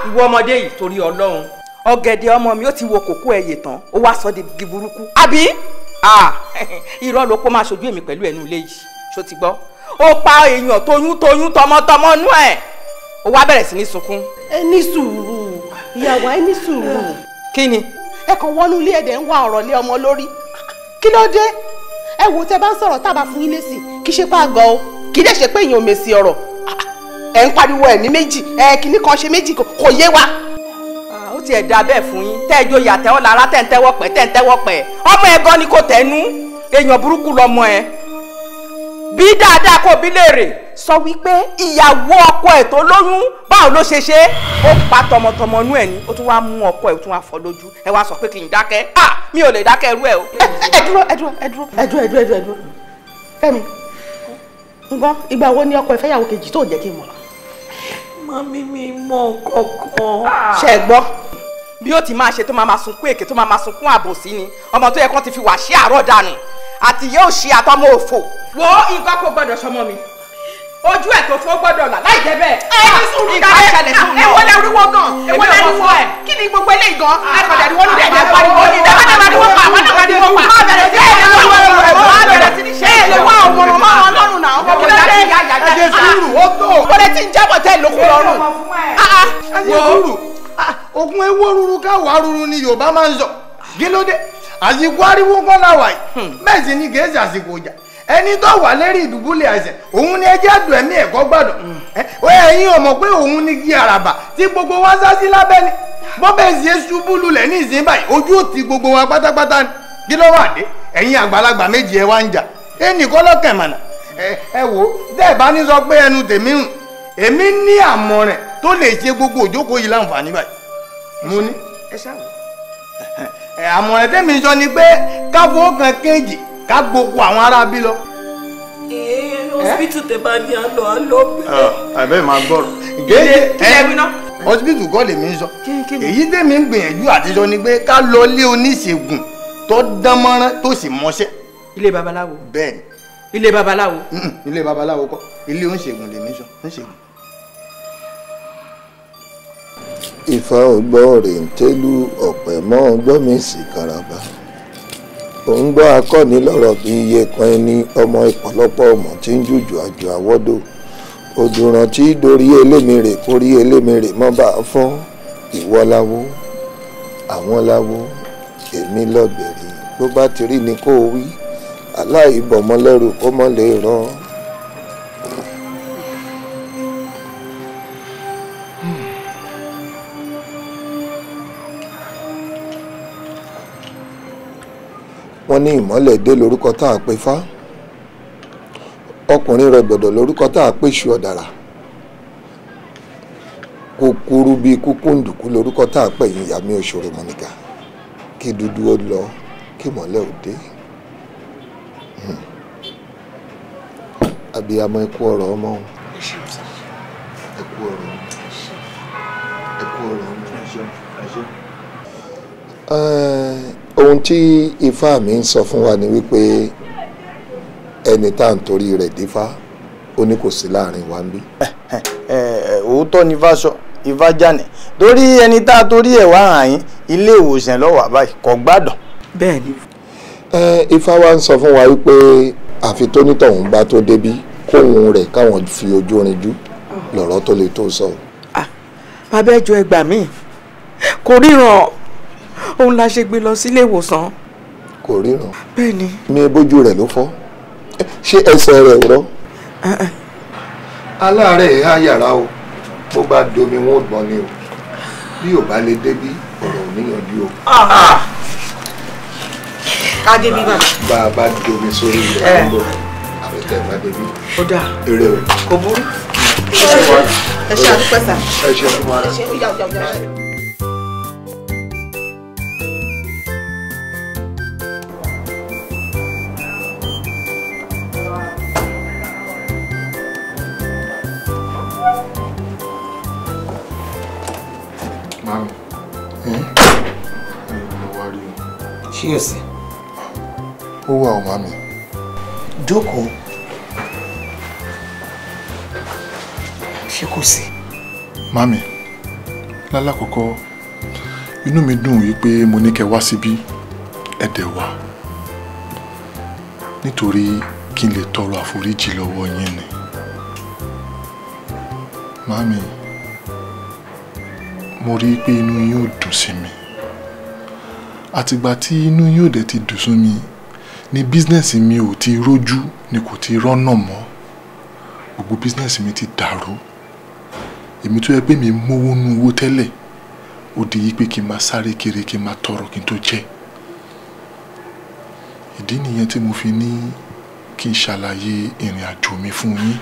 Ìwọ ọmọdé yìí, torí Ọlọ́run, ọ̀gẹ̀dẹ̀ ọmọ mi ó ti wo kókó ẹyẹ tán, ó wá sọ di burúkú. Àbí irọ́ ló kó máa ṣojú èmi pẹ̀lú ẹnu ilé yìí, ṣó ti gbọ́? Ó pa èèyàn toyún toyún tọmọtọmọ nú ẹ̀, ó wá bẹ̀rẹ̀ sí ní sunkún. Ẹ ní sùúrù ìyàwó, ẹ ní sùúrù. Kí ni? Ẹ kàn wọnú ilé ẹ̀dẹ̀ ń wá ọ̀rọ̀ lé ọmọ lórí. Kí ló dé? Ẹ wò, tẹ bá ń sọ̀rọ̀ tábà fún yín lésì, kì í ṣe pé àgọ́ o, kì í dẹ̀ ṣe pé èèyàn ò mèsì ọ̀rọ̀. Ẹ ń pariwo ẹ̀mí méjì, ẹ kìíní kan ṣe méjì, kò yé wa. Ó tiẹ̀ da bẹ́ẹ̀ fún yín, tẹ́ ẹ jó yàtẹ́wọ́ lára, tẹ́ ń tẹ́wọ́ pẹ́, tẹ́ ń tẹ́wọ́ pẹ́. Ọmọ ẹ gan ni kò tẹnu, èèyàn burúkú lọmọ ẹ. Bí dáadáa kò bí léèrè, sọ wípé ìyàwó ọkọ ẹ̀ tó lóyún, báwo ló ṣe ṣe? Ó pa tọmọtọmọ inú ẹ̀ ni, ó tún wá mú ọkọ ẹ̀, ó tún wá fọ́ lójú. Ẹ wá sọ pé kí n dákẹ́. Mi ò lè dákẹ́ irú ẹ o. Ẹ dúró, ẹ dúró, ẹ dúró, ẹ dúró, ẹ dúró, ẹ dúró. Fẹ́mi, nǹkan ìgbà wo ni ọkọ ẹ fẹ́yàwó kejì tó jẹ́ kí n mọ̀? Mami, mi mọ̀ kankan. Ṣé ẹ gbọ́? Bí ó ti máa ṣe tó máa sunkún èké, tó máa sunkún àbòsí ni. Ọmọ tó yẹ kán ti fi wà sí àárọ̀ dànù. Àti yóò ṣe àtọmọ òfò. Wo, nǹkan kò gbọdọ̀ sọmọ mi. Ojú ẹ̀ tó fọ́ gbọ́dọ̀ là láì jẹ́ bẹ́ẹ̀. Ẹ ní sùúrù dáre, ẹ wọlé ariwo gan, ẹ wọlé ariwo ẹ. Kí ni gbogbo eléyìí gan? Ẹ kọ̀dà ariwo ní ẹ̀jẹ̀ pariwo ní ẹ̀jẹ̀ pariwo pa, àwọn náà pariwo pa. Má bẹ̀rẹ̀ sí ẹ̀ sí ní ṣe é lè wá ọmọ mọ́ wọn lọ́rùn náà. Kí ló dé? Ẹ ṣe sùúrù, ó tó. Wọlé tí ń jábọ̀ tẹ́ lókun lọ́rùn. Ẹ ṣe sùúrù. Ògùn ewó ruru káwá ruru ni Yorùbá máa ń sọ. Kí ló dé? Àsìkò ariwo kọ́ la wà yìí. Bẹ́ẹ̀ sì ni kì í ṣe àsìkò ìjà. Ẹni tó wà lérí ìdùbúlẹ̀ àìsàn, òun ni ẹjẹ́ àdùn ẹ̀mí ẹ̀kọ́ gbàdùn. Ẹ̀yin ò mọ̀ pé òun ni kí àràbà tí gbogbo wa sá sí lábẹ́ ni. Bọ́bẹ̀ sì é ṣubú lulẹ̀ ní ìsín báyìí, ojú ò ti gbogbo wa pátápátá ni. Kí ló wà dé? Ẹ̀yin àgbàlagbà méjì ẹ wá ń jà. Ẹnì kọ́ lọ́kàn mọ̀nà. Ẹ wò ó, tẹ́ ẹ bá ní sọ pé ẹnu tèmi hùn, èmi ní àmọ̀ràn tó lè ṣe gbogbo òjókòó yìí láǹfààní báyìí. Mo ní. Àmọ̀ràn tèmi sọ ni pé káfọ́ kan kéjì ká gbogbo àwọn ará bí lọ. Hospital tẹ bá ní àlọ́ àlọ́ bẹ́ẹ̀. Àbẹ́ máa gbọ́rọ̀. Hospital kọ́ lèmi ń sọ. Èyí tèmi ń gbìyànjú àti sọ ni pé ká lọ lé oníṣègùn tó dán mọ́rán tó sì mọṣẹ́. Ilé babaláwo. Bẹ́ẹ̀ni. Ilé babaláwo. Ilé babaláwo kọ́, ilé oníṣègùn lèmi sọ, oníṣègùn. Ifá ọgbọ́ rèǹtẹ́lú ọ̀pẹ̀ mọ́ ọgbọ́n mi sì karaba. Òun gbọ́ akọ́ni lọ́rọ̀ bí iye kan ẹni ọmọ ìpọ̀lọpọ̀ ọmọ tí ń jùjù àjò àwọ́dò. Òdùràn tí dorí elémèrè kórí elémèrè mọ́ bá a fọ́. Ìwọ láwo, àwọn láwo, èmi lọ́gbẹ̀rì. Bó bá ti rí ni kó o wí, aláìbọ̀mọ́lẹ́rù kó mọ́ lè rán. Wọ́n ní ìmọ́lẹ̀ dé lórúkọ tá a pè fá, ọkùnrin rẹ̀ gbọ̀dọ̀ lórúkọ tá a pè ṣu ọ̀dàrà, kúkúrú bíi kúkúǹdùkú lórúkọ tá a pè yín ìyá mi òṣòro mọ̀nìkà. Kí dúdú ó lọ, kí ìmọ́lẹ̀ ò dé. Abiyamọ, ẹ kú ọ̀rọ̀ ọmọ, ẹ kú ọ̀rọ̀ ọmọ, ẹ kú ọ̀rọ̀ ọmọ. Ohun tí ifá mi ń sọ fún wa ni wípé ẹni tá à ń torí rẹ̀ dífá ó ní kò sí láàrin wa ń bí. Òótọ́ ni ifá sọ, ifá jáde torí ẹni tá a torí ẹ̀ wá hàn yín ilé ìwòsàn lọ́wọ́ àbáyé kò gbádùn. Bẹ́ẹ̀ni. Ifá wa ń sọ fún wa wípé àfi tónítọ̀hún bá tó débí kóhun rẹ̀ káwọn fi ojú rinjú lọ̀rọ̀ tó lè tó sọ. Bàbá ẹjọ́ ẹ gbà mí, kò ríran, òun la ṣe gbé lọ sílé ìwòsàn. Kò ríran. Bẹ́ẹ̀ni. Mi bójú rẹ̀ ló fọ́, ṣé ẹsẹ̀ rẹ̀ rọ. Aláàárẹ̀ ẹ̀ á yàrá o, bó bá domi wọn ò gbọ́n ni o, bí ò bá lè débí ọ̀rọ̀ ò níyanjú o. Ká débí bàbá. Bá a bá domi sórí ilẹ̀ ń bọ̀, àfẹ́tẹ̀ bá débí. Ó dáa. Eré o. Kò burú. Ẹ ṣe àdúpẹ́ sà. Ẹ ṣe fún wa. Ẹ ṣe ó yá ó yá ó yá. Mami, mo wá rí o. Ṣé o sì? Ó wà o, mami. Jókòó. Ṣé kò sí? Mami, lálákọ̀ọ́kọ́, inú mi dùn wípé mo ní kẹ́ wá síbí, ẹ dẹ̀ wá. Nítorí kí n lè tọrọ àforíjì lọ́wọ́ yín ni. Mami, mo rí i pé inú yín ò dùn sí mi. Àtìgbà tí inú yín ò dẹ̀ ti dùn sí mi ni bísínẹ́sì mi ò ti rójú, ni kò ti rọ́nà mọ́. Gbogbo bísínẹ́sì mi ti dàrú. Èmi tó yẹ pé mi mówó nú owó tẹ́lẹ̀, ó di yí pé kí n máa sáré kiri, kí n máa tọrọ kí n tó jẹ. Ìdí nìyẹn tí mo fi ní kí n ṣàlàyé ìrìn àjò mi fún yín.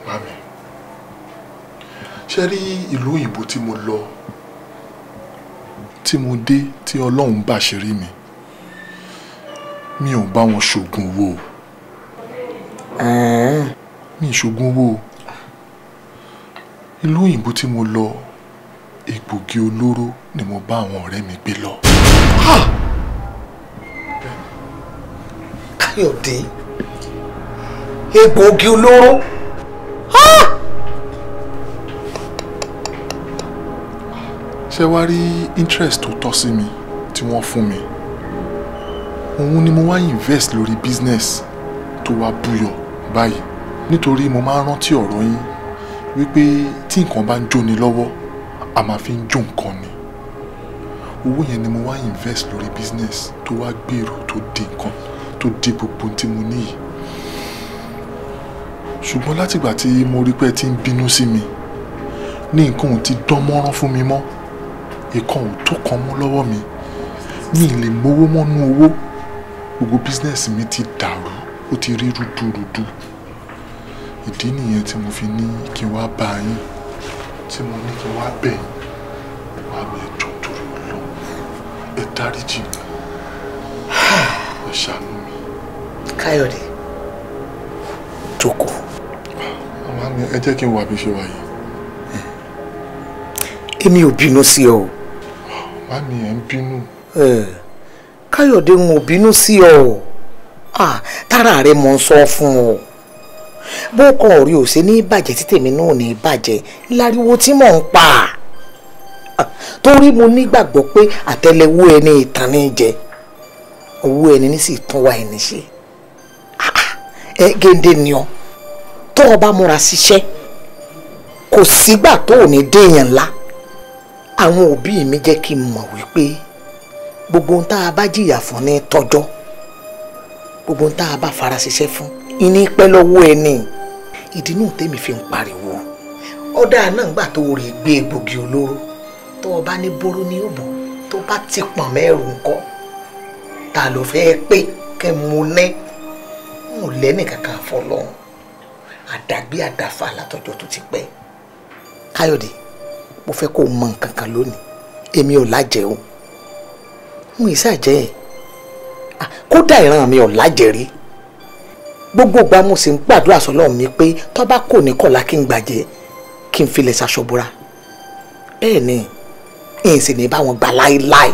Mami, ṣe rí ìlú òyìnbó tí mo lọ, tí mo dé, tí Ọlọ́run bá ṣe rí mi, mi ò bá wọn ṣògùn owó o. Mi ṣògùn owó o. Ìlú òyìnbó tí mo lọ, egbògi olóró ni mo bá àwọn ọ̀rẹ́ mi gbé lọ. Káyọ̀dé, egbògi olóró. Ṣé wá rí interest tó tọ́ sí mi tí wọ́n fún mi, òun ni mo wá invest lórí business tó wá búyọ báyìí. Nítorí mo máa ń rántí ọ̀rọ̀ yín wípé tí nǹkan bá ń jóni lọ́wọ́, a máa fi ń jó nǹkan ni. Owó yẹn ni mo wá invest lórí business tó wá gbèrò, tó di nǹkan, tó di gbogbo tí mo ní yìí. Ṣùgbọ́n látìgbà tí mo rí pé ẹ ti ń bínú sí mi, ní nǹkan ò ti dán mọ́rán fún mi mọ́, ìkan ò tó kan mọ́ lọ́wọ́ mi, mi ì lè mówó mọ́nú owó. Gbogbo bísínẹ́sì mi ti dàrú, ó ti rí rúdurùdu. Ìdí nìyẹn tí mo fi ní kí n wá bá yín, tí mo ní kí n wá bẹ̀ yín. Wá mi, ẹ jọ̀ọ́ torí Ọlọ́run, ẹ dáríjì mi, ẹ ṣàánú mi. Káyọ̀dé, jókòó. Màmá mi, ẹ jẹ́ kí n wà bí ṣe wà yìí. Èmi ò bínú sí ọ. Màmí, ẹ ń bínú. Káyọ̀dé, n ò bínú sí ọ. Tára rẹ mọ̀ ń sọ fún ọ. Bó kan ò rí ò ṣe ní bàjẹ́ tí tèmi náà ní bàjẹ́ láriwo tí mò ń pa. Torí mo nígbàgbọ́ pé àtẹ́lẹwọ́ ẹni ìtàn ní jẹ, owó ẹni ní sì tún wá ẹni ṣe. Ẹ géńdé ni ọ, tó o bá múra ṣiṣẹ́ kò sígbà tó ò ní déèyàn ńlá. Àwọn òbí mi jẹ́ kí n mọ̀ wípé gbogbo ohun tá a bá jìyà fún ní tọ́jọ́, gbogbo ohun tá a bá fara ṣiṣẹ́ fún ìní pẹ́ lọ́wọ́ ẹni. Ìdí náà tèmi fi ń pariwo ọ̀dà náà gbà tó rí gbé egbògi olóró, tó o bá ní bóró ní òbò, tó bá ti pọ̀n mẹ́rù ńkọ́, ta ló fẹ́ pé kẹ́ mo ní n ò lẹ́nì kankan fọlọ́run. Àdàgbé àdàfà látọjọ́ tó ti pẹ́. Káyọ̀dé, mo fẹ́ kó o mọ nǹkan kan lónìí. Èmi ò lájẹ o, n ì sàjẹ́ ẹ̀, kódà ìran mi ò lájẹ rí. Gbogbo ìgbà mo sì ń gbàdúrà sọ́lọ́run mi pé tó bá kò ní kọ̀lá kí n gbàjẹ́, kí n filẹ̀ ṣaṣọ bora. Bẹ́ẹ̀ ni n sì ní bá wọn gbà láéláé.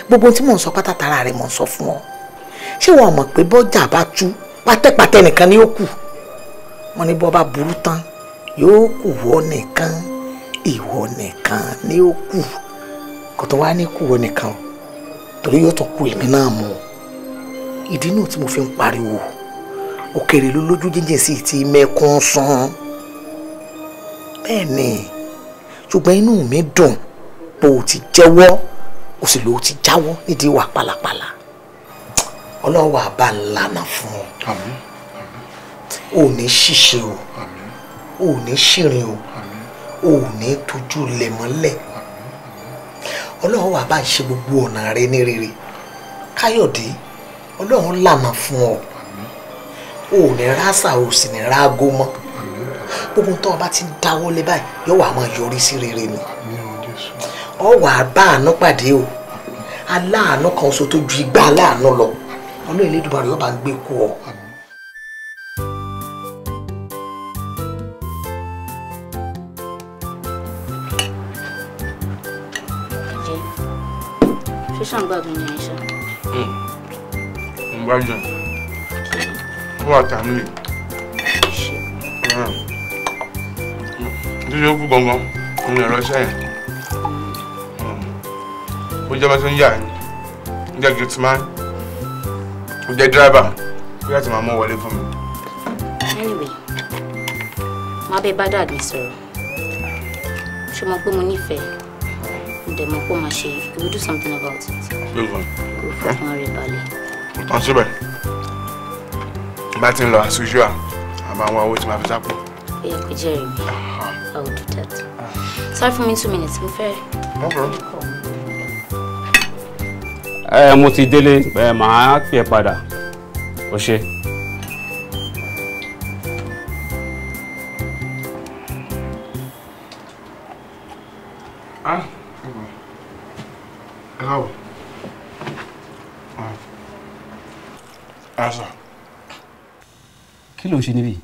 Gbogbo tí mò ń sọ pátá tara rẹ̀ mò ń sọ fún ọ. Ṣé wọn mọ̀ pé bọ́jà bá tú pátẹ́pátẹ́ nìkan ni ó kù? Wọ́n ní bọ́ bá burú tán yóò kù wọ́ nìkan, ìwọ nìkan ni ó kù. Kò tó wá ní kù wọ́ nìkan o, torí yóò tún kù èmi náà mọ́. Ìdí náà tí mo fi ń pariwo, òkèrè ló lójú jíjìn sí ti mẹ́kún sán. Bẹ́ẹ̀ ni, ṣùgbọ́n inú mi dùn bó o ti jẹ́wọ́, o sì lò ó ti jáwọ́ nídìí ìwà pálapàla. Ọlọ́wọ́ àbá ńlànà fún ọ. O ò ní ṣìṣe o, o ò ní ṣìrìn o, o ò ní tójú lẹ̀ mọ́lẹ̀. Ọlọ́wọ́ àbá ń ṣe gbogbo ọ̀nà rẹ ní rere. Káyọ̀dé, Ọlọ́run lànà fún ọ. O ò ní rásà, o sì ní rágó mọ́. Gbogbo tó o bá ti ń dáwọ́ lé báyìí yóò wá máa yọrí sí rere ni. Ọ wà á bá àánú pàdé o, aláàánú kan ṣoṣo tó ju igba aláàánú lọ. Ọlọ́run Elédùmarè yóò bá ń gbé kú ọ. Ṣé ṣàǹgbàgbọ́n ni àìsàn? Ń gbádùn. Ó wà tàmílì. Nítorí ó kú gangan, òun ẹ̀rọ iṣẹ́ yẹn. Ó jẹ́ bá ṣe ń yà ẹ́, ó jẹ́ gate man, ó jẹ́ driver, ó yà tí màá mú wọlé fún mi. Anyway, má bẹ bá dad mi sọ̀rọ̀. Ṣé mo pé mo nífẹ̀ẹ́? Mo dẹ̀ mọ̀ pé ó máa ṣe, we will do something about it. Lóògùn. Kò fọkàn rẹ̀ balẹ̀. Kò tán síbẹ̀. Bá ti ń lọ as usual, a máa wá owó tí màá fi sápò. Ó yẹ kó jẹ́rìí mi. I will do that. Sorry for me 2 minutes, mo fẹ́. Ẹ mo ti délé, ẹ màá pè é padà. O ṣé. Ah, ẹ káàbọ̀. Ah, sir. Kí ló ń ṣe níbí?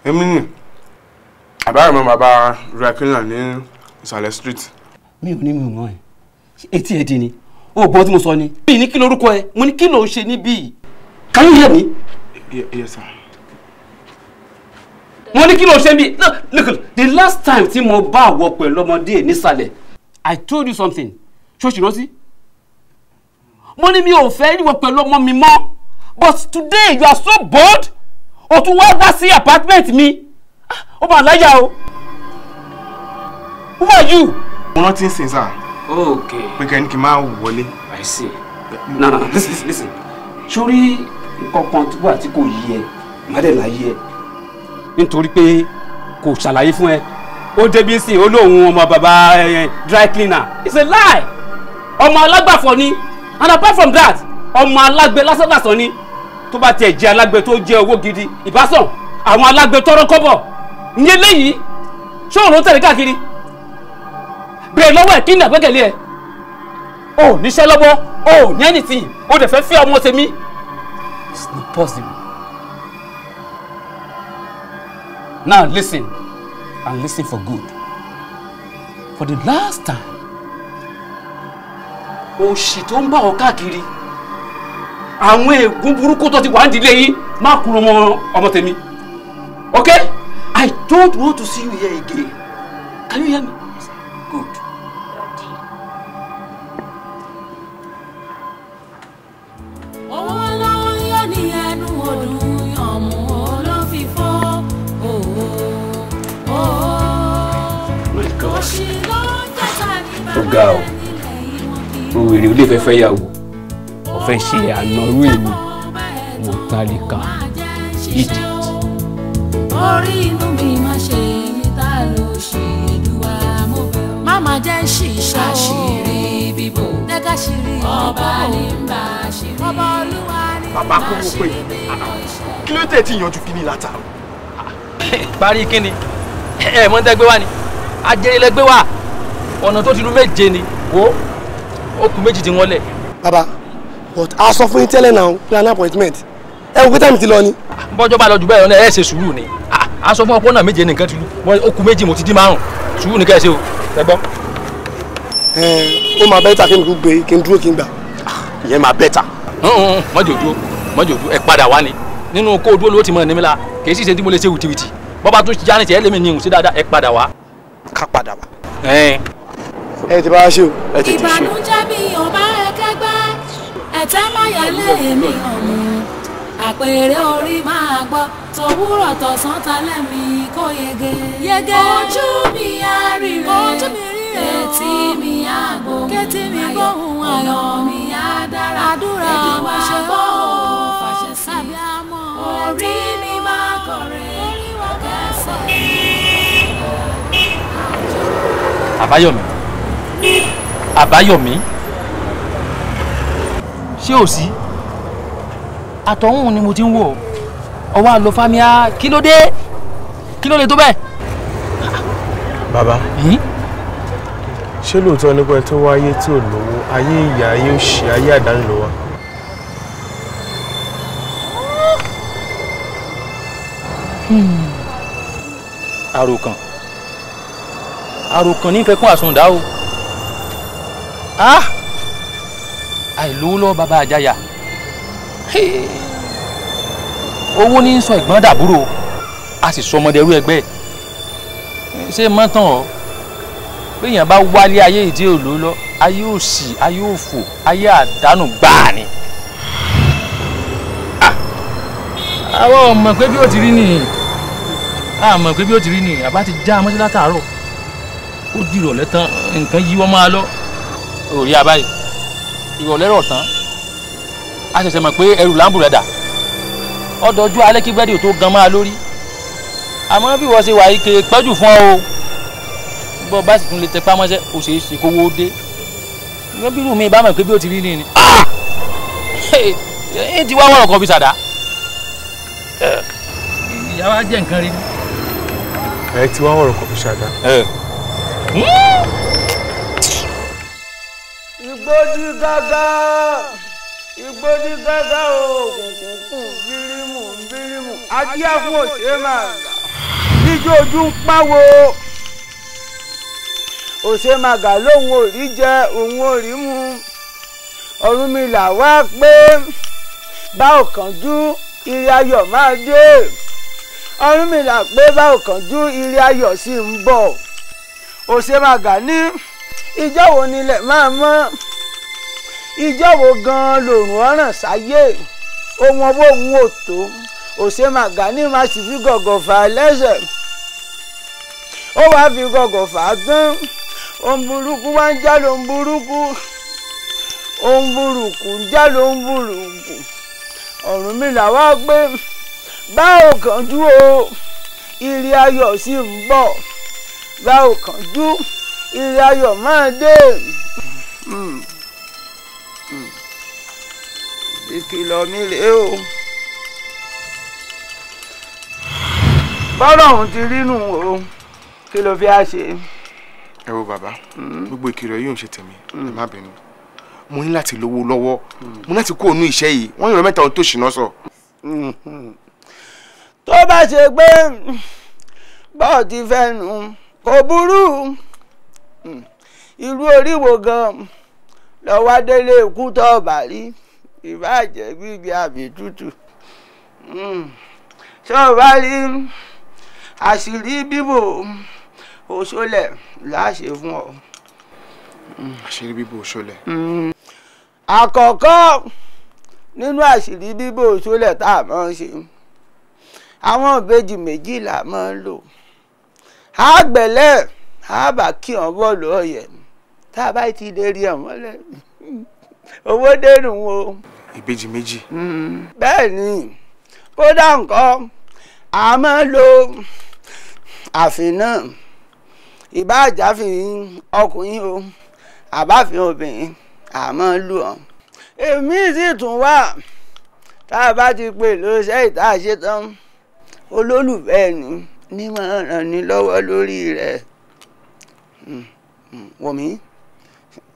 Èmi ni àbáyọ̀ mọ́ bàbá Rakina ní ìsàlẹ̀ street. Mi ò ní mi ò mọ̀ ẹ́. Etí ẹ di ni. O gbọ́ tí mo sọ ni. Mi ní kí lorúkọ ẹ, mo ní kí ló ń ṣe níbí? Can you hear me? Yes, sir. Mo ní kí ló ń ṣe níbí? Look, the last time tí mo bá wọ pẹ̀lú ọmọdé nísàlẹ̀, I told you something. Ṣé o ṣì rántí? Mo ní mi ò fẹ́ ìwọ pẹ̀lú ọmọ mi mọ́. But today you are so bold. O tún wá wá sí apartment mi. Ó máa láyà o. Who are you? Mo rántí ń sìn sáà. Okay. Pé kẹ́ni kí n máa wọlé. I see. No, no, listen, listen. Sórí nǹkan kan tó wà tí kò yí ẹ, má dẹ̀ láyé ẹ. Nítorí pé kò ṣàlàyé fún ẹ. Ó débi sí ó lóun ọmọ bàbá dry cleaner. It's a lie. Ọmọ alágbàfọ̀ ni. And apart from that, ọmọ alágbe lásánlàsán ni. Tó bá tiẹ̀ jẹ́ alágbe tó jẹ́ owó gidi, ìbásàn, àwọn alágbe tọ́rọ́ kọ́bọ̀. Ìyẹn léyìí, ṣé òun ló ń tẹ̀lé káàkiri? Bẹ̀rẹ̀ lọ́wọ́ ẹ̀ kí ni àgbẹ́kẹ̀lé ẹ̀? O níṣẹ́ lọ́wọ́, o ní anything, o dẹ̀ fẹ́ fẹ́ ọmọ tèmi. It's not possible. Now listen, and listen for good. For the last time, òṣì tó ń bá ọ káàkiri, àwọn ègún burúkú tó ti wà nídìílé yìí má kúrò mọ́ ọmọ tèmi. Okay? I don't want to see you here again. Can you hear me? Good. Owó ló ń yọ ní ẹnu ọdún yànmú olófìfo. My God. Òṣì ló ń jẹ́ta ní Ó ga o. Òwèrè olè fẹ́ fẹ́ yàwó. Ó fẹ́ ṣe àná irú èmi. Mo tálíkà. Idiot. Orí inú mi má ṣe mí tá ló ṣe Èdùà mo bẹ̀ ọ́. Má má jẹ́ ṣìṣe àṣírí bíbò. Jẹ́ ká ṣírí ọba ní bá ṣírí. Ọba olúwa ní Bàbá kó mo pé kí ló tẹ̀ tí ìyanjú kíní látàrọ. Parí kíni? Ẹ mọ̀ ń tẹ́ gbé wá ni. Ajẹ́rẹ́ lẹ gbé wá. Ọ̀nà tó ti lu méje ni. Wo ó kù méjì tí wọ́n lẹ̀. Bàbá, but a sọ fún yín tẹ́lẹ̀ náà plan appointment. Ẹ wò pé táìmù ti lọ ni. Bọ́jọ́ bá lọ jù bẹ́ẹ̀ lọ náà ẹ ṣe sùúrù ni. A sọ fún ọpọ́ náà méje nìkan ti lu. Ó kù méjì mo ti dín márùn-ún. Sùúrù ni kẹ́ ẹ ṣe o. Ẹ gbọ́. Ẹ ó máa bẹ́tà kí n kú gbé kí n dúró kí n gbà. Ìyẹn máa bẹ́tà. Mọ́jọ́ dúró, mọ́jọ́ dúró, ẹ padà wá ni. Nínú kó o dúró ló ti mọ̀ ní mi la. Kì í sì ṣe tí mo lè ṣe wìtìwìtì. Bọ́ba tún já ní tiẹ̀ lémi ní ìhùn sí dáadáa, ẹ padà wá. Ká padà wá. Ẹ ti bá wa ṣe o. Ẹ tètè ṣe. Ìbànújẹ́ bí ọba ẹkẹgbẹ́ ẹ̀tẹ́ máyẹlé mi ọ̀mù àpèrè orí máa gbọ́ tòwúrọ̀ tọ̀sán talẹ́ mi kó yege. Yege ojú mi á ríre ojú mi ríre etí mi á gbóhùn kétí mi gbóhùn ayọ̀ mi á dára àdúrà wa ṣe gbọ́ ò fàṣẹ sí orí mi máa kọ̀rẹ́ kẹsẹ̀. Àbáyọ̀mí. Àbáyọ̀mí. Ṣé ò sí? Àtọ̀hún ni mo ti ń wò. Ọwọ́ àlọ́ fámíà kí ló dé? Kí ló lè tó bẹ́ẹ̀? Bàbá, ṣé lóòótọ́ nípa ẹ tó wáyé tí ò lówó ayé ìyà ayé òṣì ayé àdánù ló wà? Àròkàn. Àròkàn ní fẹ́ kún àsundà o. Àìlówó lọ́wọ́ bàbá àjàyà. Owó ní sọ ẹ̀gbọ́n dàbúrò, a sì sọ ọmọdé ẹrú ẹgbẹ́. Ṣé mọ́tàn ọ́? Béèyàn bá wálé ayé ìdí òló lọ, ayé òṣì, ayé òfò, ayé àdánù gbáà ni. Àwọn ọmọ pé bí ó ti rí nìyí. A mọ̀ pé bí ó ti rí nìyí, àbá ti já amọ́sí látàárọ̀. Ó di ìrọ̀lẹ́ tán, nǹkan yí wọ́n máa lọ. Òrí abáyé, ìrọ̀lẹ́ rọ̀ tán. A ṣẹ̀ṣẹ̀ mọ̀ pé ẹrù láǹbù rẹ̀ dà. Ọdọọjú alẹ́ kí gbẹ́dì tó gan máa lórí. Àmọ́ bí wọ́n ṣe wà yìí ké pẹ́jù fún ọ o. Bọ́ bá sì tún lè tẹpá mọ́ṣẹ́, ó ṣeé ṣe kówó dé. Ìgbọ́n bí irú mi bá mọ̀ pé bí ó ti rí nìyí ni. Ẹ ti wá wọ̀rọ̀ kan fi ṣàdá. Ìyá wa jẹ́ nǹkan rí ni. Ẹ ti wá wọ̀rọ̀ kan fi ṣàdá. Igbódì gágá igbódì gágá òkùnkùn bírímù bírímù adíá fún òṣèré máa gà níjó ojú ń pàwọ́ òṣèré máa gà lóhun ò rí jẹ òun ò rí mu Ọ̀rúnmìlà wá pé bá ò kánjú ire ayọ̀ máa dé Ọ̀rúnmìlà pé bá ò kánjú ire ayọ̀ sì ń bọ̀ òṣèré máa gà ní ìjọ́ wo nílẹ̀ máa mọ́ ìjọ́ wo gan-an lòrùn ọ̀ràn sáyé ohun ọwọ́ òun ò tó Òṣèmàgà ní máa sì fi gọ̀gọ̀ fà á lẹ́sẹ̀ ó wàá fi gọ̀gọ̀ fà á tán ohun burúkú wá ń já lóhun burúkú ohun burúkú ń já lóhun burúkú Ọ̀rúnmìlà wá pé bá ò kánjú o ire ayọ̀ sì ń bọ̀ bá ò kánjú ire ayọ̀ máa dé. Ìkìlọ̀ mi rèé o. Bọ́rọ̀ ọ̀hún ti rí nù o, kí ló fi á ṣe? Ẹ wo bàbá, gbogbo ìkìlọ̀ yóò ń ṣe tèmi, ẹ má bínú. Mo ní láti lówó lọ́wọ́, mo ní láti kó ònú ìṣẹ́ yìí, wọ́n yọ̀rọ̀ mẹ́ta ohun tó ṣìnà sọ. Tó bá ṣe pé bọ́ọ̀ ti fẹ́ nù kò burú, irú oríwo gan-an lọ́wọ́ délé ikú tó bá rí ìbàjẹ́ gbígbé àbí tútù. Ṣé o bá rí àṣírí bíbò òṣòlẹ̀ láṣẹ fún ọ. Àṣírí bíbò òṣòlẹ̀. Àkọ́kọ́ nínú àṣírí bíbò òṣòlẹ̀ tá a máa ń ṣe, àwọn ìbejì méjì là máa ń lò. Àgbẹ̀lẹ̀ àbá kí wọn bọ́ọ̀lù ọ̀yẹ̀ tá a bá ti lè rí ọ̀ mọ́lẹ̀ owó dẹnu o. Ìbejì méjì. Bẹ́ẹ̀ ni, kódà nǹkan a máa ń lo àfin náà, ìbáàjáfin ọkùnrin o àbáfin obìnrin a máa ń lò ọ́. Èmi sì tún wà tá a bá ti pè lóṣẹ́ ìta ṣe tán, olólùfẹ́ ni ní máa ràn ní lọ́wọ́ lórí rẹ̀. Wọ̀mí,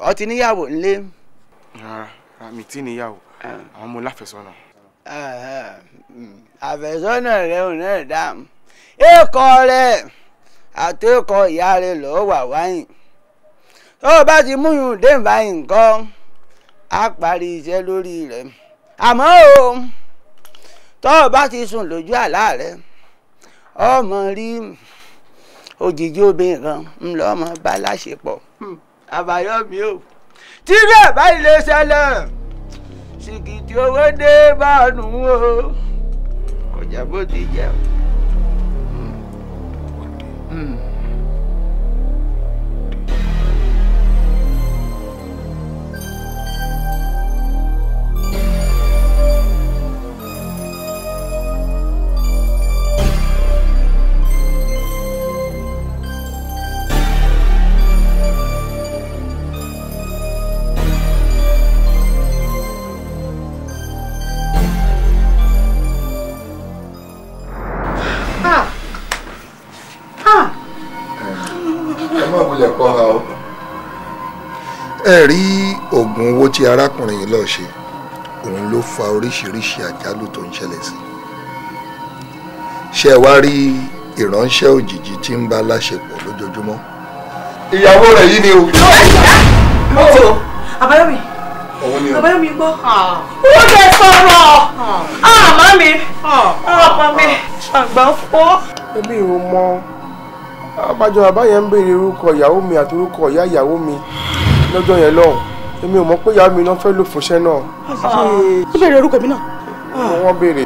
ọ ti níyàwó nílé? Rárá, mi tí níyàwó, àwọn ọmọ láfẹ́sọ́nà. Àfẹ́sọ́nà rẹ̀ ò náà dáhùn. Èkó rẹ̀ àti èkó ìyá rẹ̀ lọ́ọ́ wà wáyìn. Tó o bá ti múyùn dé báyìí nǹkan, á parí iṣẹ́ lórí rẹ̀. Àmọ́ o, tó o bá ti sùn lójú àlá rẹ̀, ọmọ rí òjijì obìnrin kan ńlọ ọmọ bá láṣepọ̀. Àbáyọ̀mí o, tírú ẹ̀ báyìí lè ṣẹlẹ̀, sìkìtì owó dé báànù o, kò jẹ́ bó ti jẹ́. Ẹ rí oògùn owó tí arákùnrin yìí lọ ṣe, òun ló fa oríṣiríṣi àjálù tó ń ṣẹlẹ̀ sí. Ṣé ẹ wá rí ìránṣẹ́ òjijì tí ń bá láṣepọ̀ lójoojúmọ́? Ìyàwó rẹ̀ yìí ni o. Àbáyọ̀mí, Àbáyọ̀mí gbọ́. Ó lè sọ̀rọ̀. Àmọ́ mi, ọ̀pọ̀ mi, àgbà fọ́. Èmi ò mọ abájọ bàbá yẹn ń béèrè orúkọ ìyàwó mi àti orúkọ ìyá ìyàwó mi lọ́jọ́ yẹn lọ́hùn. Èmi ò mọ̀ pé ìyá mi náà fẹ́ lò fúnṣẹ́ náà. Ó béèrè orúkọ mi náà. Wọ́n béèrè.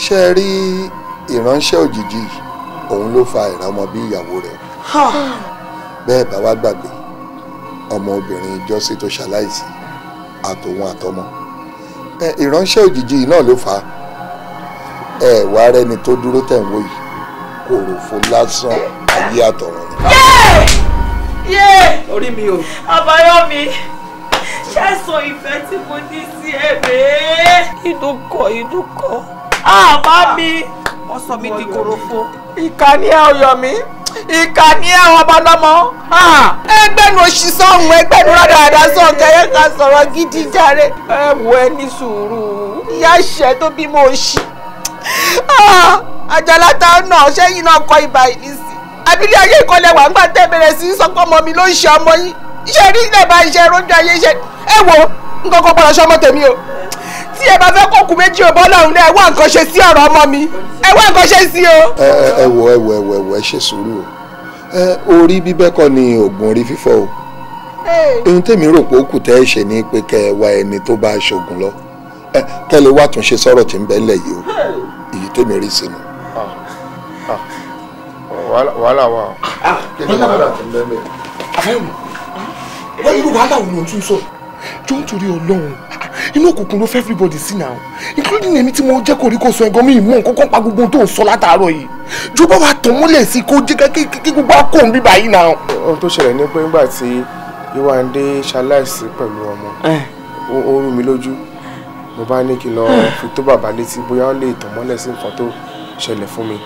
Ṣé ẹ rí ìránṣẹ́ òjijì, òun ló fa ìrànmọ́ bí ìyàwó rẹ̀. Bẹ́ẹ̀ bá wá gbàgbé ọmọ obìnrin ìjọ́sí tó ṣaláìsí àtòun àtọmọ. Ìránṣẹ́ òjijì náà ló fà á. Ẹ wá rẹ́ni tó dúró tẹ̀ ń wò yìí, kòròfo lásán ayé àtọ̀run ni. Yé! Orí mi o. Àbáyọ̀mí, ṣẹ̀sán ìfẹ́ tí mo ní sí ẹ rèé. Ìdúkọ̀ ìdúkọ̀. Àmá mi. Wọ́n sọ mí di korofo. Ìkà ni ẹ Ọ̀yọ̀mí. Ìkà ni ẹ ọba lọ́mọ. Ẹgbẹ́nu òṣì sọ̀hún, ẹgbẹ́nu rádaràdà sọ̀hún, kẹyẹ ká sọ̀rọ̀ gidi jàre. Ẹ wo ẹ ní sùúrù. Ìyá ìṣẹ́ tó bímọ òṣì. Àjàlá ta náà ṣẹ́yìn náà kọ ibà ìnísì. Abilé ayé ìkọlẹ̀ wà ńgbà tẹ́ bẹ̀rẹ̀ sí í sọ pé ọmọ mi ló ń ṣe ọmọ yín. Iṣẹ́ rí ilẹ̀ bá iṣẹ́ rójú ayé iṣẹ́. Ẹ wo nǹkan kan gbọ́dọ̀ ṣe ọmọ tèmi o. Tí ẹ bá fẹ́ kókù méjì ò bọ́ lọ́hùn náà, ẹ wá nǹkan ṣe sí ọ̀rọ̀ ọmọ mi. Ẹ wá nǹkan ṣe sí o. Ẹ wo ẹ wo ẹ wo ẹ wo ẹ ṣe sùúrù o. Orí bíbẹ́ kọ́ ni oògùn orí fífọ́ o. Ohun tèmi rò pé ó kù tẹ́ ẹ ṣe ni pé kẹ́ ẹ wá ẹni tó bá aṣoògùn lọ. Kẹ́ lè wá túnṣe sọ̀rọ̀ tí ń bẹ ńlẹ̀ yìí o. Èyí tèmi rí sínú. Wàhálà wà o. Kí ni wàhálà tí ń bẹ ńbẹ̀? Àbáyọ̀mí, wọ́n irú wàhálà wo ló ń tún sọ? Jọ ń torí Ọlọ́run, inú òkùnkùn ló fẹ́ everybody sí now, including èmi tí mo jẹ́ kòríkòsùn ẹ̀gàn mi ìmọ̀ nǹkan kan pa gbogbo ohun tó ń sọ látàárọ̀ yìí. Jọ bá wa tàn mọ́lẹ̀ sí kó jẹ́ kí gbogbo akó ń bíbá yìí now. Ohun tó ṣẹlẹ̀ ni pé nígbà tí Yéwándé ṣaláìsí pẹ̀lú ọmọ, ó rú mi lójú. Mo bá ní kí n lọ fi tó bàbá létí bóyá ó lè tàn mọ́lẹ̀ sí nǹkan tó ṣẹlẹ̀ fún mi.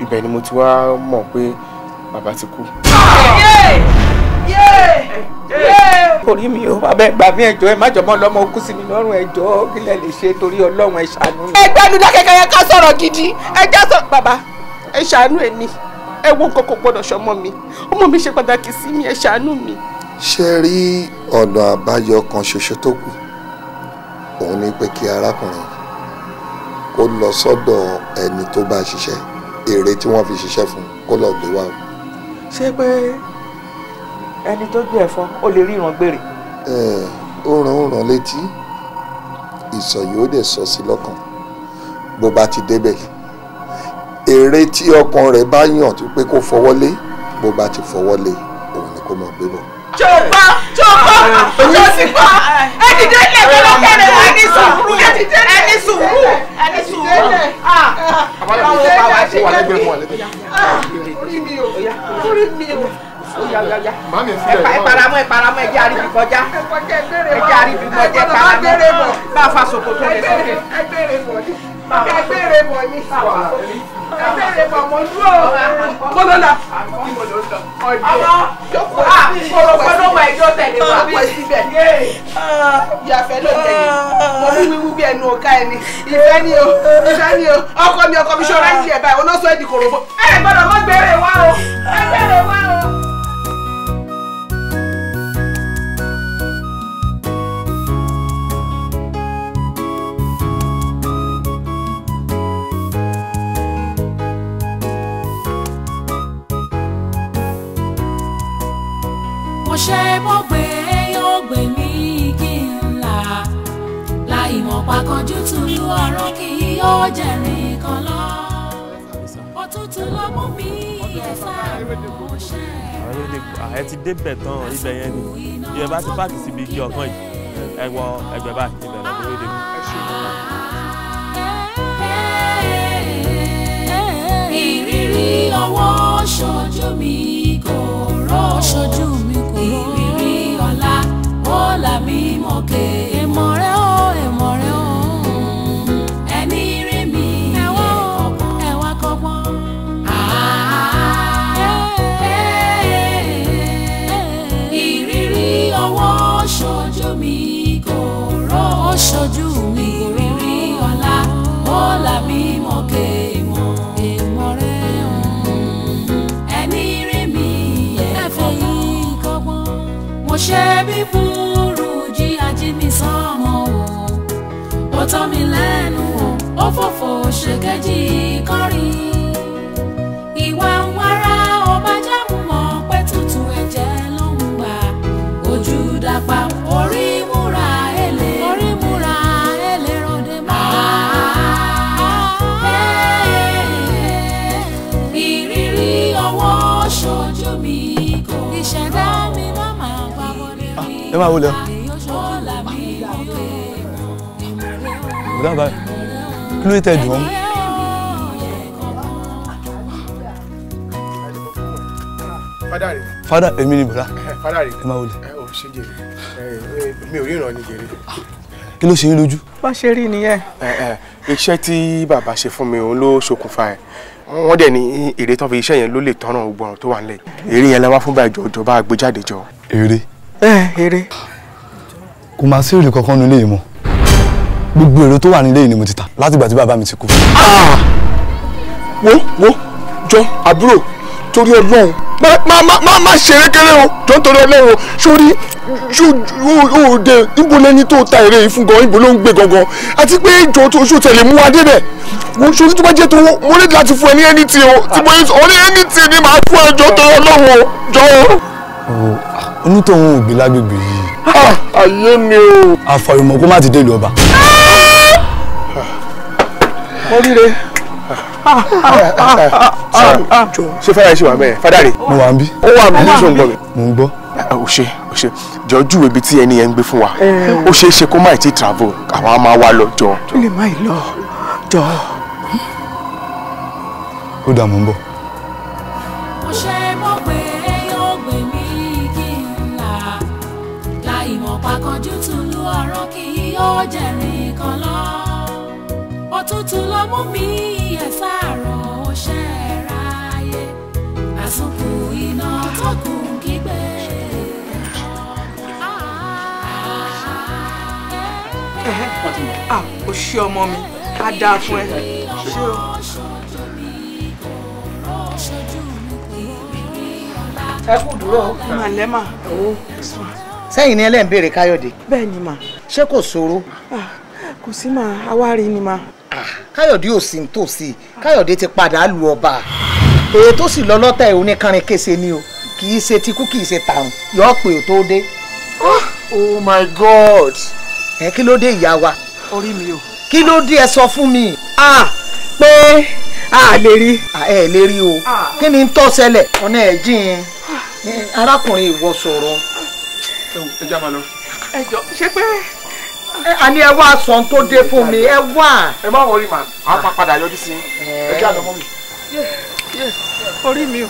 Ibẹ̀ ni mo ti wá mọ̀ pé bàbá ti kú. Orí mi o, bàbá ẹ gbà mí, ẹjọ́ ẹ má jọmọ́ lọ́mọ okú sí mi lọ́rùn, ẹjọ́ kí lẹ lè ṣe torí Ọlọ́run, ẹ ṣàánú mi. Ẹgbẹ́ nu dákẹ́kẹ́ yẹn ká sọ̀rọ̀ gidi, ẹ já sọ bàbá ẹ ṣàánú èmi, ẹ wo nǹkan kò gbọdọ̀ ṣọmọ mi, ọmọ mi ṣe pàtàkì sí mi, ẹ ṣàánú mi. Ṣé rí ọ̀nà àbáyọ kan ṣoṣo tó kù, òun ni pé kí arákùnrin kó lọ sọ́dọ̀ ẹni tó bá ṣiṣẹ́ èrè tí wọ́n fi ṣiṣẹ́ fún kó lọ gbé wá o. Ṣé pé ẹni tó gbé ẹ̀fọ́ ó lè ríran gbére? Ó ràn létí, ìsọ̀ yóò dẹ̀ sọ sí lọ́kàn. Bó bá ti débẹ̀, èrè tí ọkàn rẹ̀ bá yàn tó pé kó fọwọ́ lé, bó bá ti fọwọ́ lé, òun ni kó mọ̀ gbé bọ̀. Jọba jọba ọjọ́ ti gbọ́, ẹ dìde lẹ̀ kọ́lọ́kẹ́rẹ́, ẹni sùúrù, ẹni sùúrù, ẹni sùúrù. Báwo bá wa ṣe jẹ́ bí? Orí mi o, orí mi o. Ẹ paramọ́, ẹ paramọ́, ẹ jẹ́ àríbi kọjá, ẹ jẹ́ àríbi kọjá, ẹ paramọ́, bá a fa ṣòkòtò rẹ̀ sókè. Ẹ gbére bọ̀ ni, ẹ gbére bọ̀ ni, ẹ gbére bọ̀ mọ̀ dúró. Kọ́lọ́lá ọmọ jókòó, kọ́lọ́wọ́ ẹjọ́ tẹ̀lé wa pọ̀ síbẹ̀. Ìyàfẹ́ ló tẹ̀lé, mo ní wíwú bí ẹnu ọ̀ka ẹni. Ìfẹ́ ni o, ìfẹ́ ni o, ọkọ mi ṣọ́ra ń jẹ báyìí, oná sọ ẹ́ di kòròfo. Ẹ gbọ́dọ̀ mọ́ gbére wa o, ẹ gbére wa o. Ṣe mọ̀ pé yóò gbé mi kí n là láì mọ̀ pàkànjú tùlú ọ̀rọ̀ kì í yóò jẹ̀rìn kan lọ. Òtútù ló mú mi ẹ̀sà ránṣẹ́. Ẹ ti débẹ̀ tán, ibẹ̀ yẹn ni ibẹ̀ bá ti páàkì síbi igi ọ̀kan yìí, ẹ wọ ẹgbẹ́ báyìí, ibẹ̀ lọ lórí dé. Ìrírí ọwọ́ ṣojú mi kò rọ̀, ṣojú mi kò rọ̀. Ìrírí ọ̀la ó là mí mọ̀kè. Èmọ̀ rẹ̀ ó, èmọ̀ rẹ̀ ó. Ẹni rí mi ẹ̀wà kọ́gbọ́n. Ìrírí ọwọ́ ṣojú mi kò rọ̀, ṣojú mi. Ìrírí ọ̀la ó là mí mọ̀kè. Èmọ̀ rẹ̀ ó. Ẹni rí mi ẹ̀fọ́ yìí kọ́gbọ́n. Mo ṣe bí burújí ajínigbọ́mọ o, ó tọ́ mi lẹ́nu o, ó fòfò ṣèkejì kọrin. Ìwà ń wára ọba jẹ́mu mọ̀ pé tútù ẹ̀jẹ̀ ló ń gbà. Ojú dàpá orí múra èlé, orí múra èlé ròde mọ́. Ìrírí ọwọ́ ṣojú mi kò ìṣẹ̀dá mi má máa gbà wọlé rí. Ẹ máa wọlé o. Bùdá báyìí, kí ló tẹ̀ dùn ọ́? Fádà èmi ni bùdá. Fádà rè. Ẹ máa wọlé. Ẹ ò ṣe jèrè, mi ò ríran ni jèrè. Kí ló ṣe yín lójú? Bá ṣe rí nìyẹn. Iṣẹ́ tí bàbá ṣe fún mi òun ló ṣokùnfà ẹ̀. Wọ́n dẹ̀ ní èrè tán fi iṣẹ́ yẹn ló lè tọ́nà gbogbo ọ̀rọ̀ tó wà nílẹ̀. Èrè yẹn la wá fún báyìí, jọ̀ọ́ bá gbé jáde jọ. Èrè? Èrè. Kò máa sí èrè kankan nílé yìí mọ́. Gbogbo èrè tó wà nílé yìí ni mo ti tà látìgbà tí bàbá mi ti kú. Wo wo jọ àbúrò, torí Ọlọ́run má ṣe erékeré o, jọ nítorí Ọlọ́run o, sórí òde níbo lẹni tó ta èrè yìí fún gan, níbo ló ń gbé gangan, àti pé jọ tó oṣù tẹ̀lé mú wa débẹ̀. Wo sórí tó bá jẹ́ tó mo ní láti fún ẹ ní anything o, tí mo ní anything ni màá fún ẹ, jọ torí Ọlọ́run o, jọ. Onítọ̀hún ò gbé lágbègbè yìí. Ayé mi o. Àfàìmọ̀ kó má ti dé ìlú ọba. Oríire. Ṣé fádà ṣe wà mẹ́ẹ̀? Fádà rè. Mo wà ń bí. Ó wà mí. Ṣé o ń gbọ́ mi? Mo ń gbọ́. Ó ṣe ó ṣe jọ júwe ibi tí ẹni yẹn ń gbé fún wa. Ó ṣeé ṣe kó má ì tí travel, àwọn á máa wá lọ jọ. Ó lè má ì lọ jọ. Ó dà, mò ń bọ̀. Mo ṣe mọ̀ pé yóò gbé mi kí n là láì mọ̀ pàkànjú tùlú ọ̀rọ̀ kì í yóò jẹ̀rìn kan lọ. Òtútù ló mú mi ẹ̀sà rọ̀ ṣẹ́ ráyé, àsùnkù iná tó kù kígbe. O ṣé ọmọ mi, á dáa fún ẹ. Ṣé o. Ẹ kú dúró. Mà lẹ́mà. Sẹ́yìn ni ẹlẹ́ ń béèrè Káyọ̀dé. Bẹ́ẹ̀ ni mà. Ṣé kò ṣòro? Kò sí mà, àwárí ni mà. Káyọ̀dé ò sí nítòsí, Káyọ̀dé ti padà lu ọba. Èyí tó sì lọ lọ́tà ẹ̀ oníkanrin kése ni o, kì í ṣe tikú kì í ṣe tàrùn, yọ pé ò tó dé. Oh my God. Ẹ kí ló dé ìyá wa? Orí mi o. Kí ló dé, ẹ sọ fún mi? Pé a lè rí. Ẹ lè rí o. Kí ni ń tó ṣẹlẹ̀? Ọ̀nà ẹ̀ jìn arákùnrin ìwọ sọ̀rọ̀. Ẹ já máa lọ. Ẹ jọ ṣé pé. Àní ẹ wá sọ tó dé fún mi, ẹ wá. Ẹ má wọrí màá, a máa padà yọjú sí i. Ẹ já lọ mọ́ mi. Orí mi o.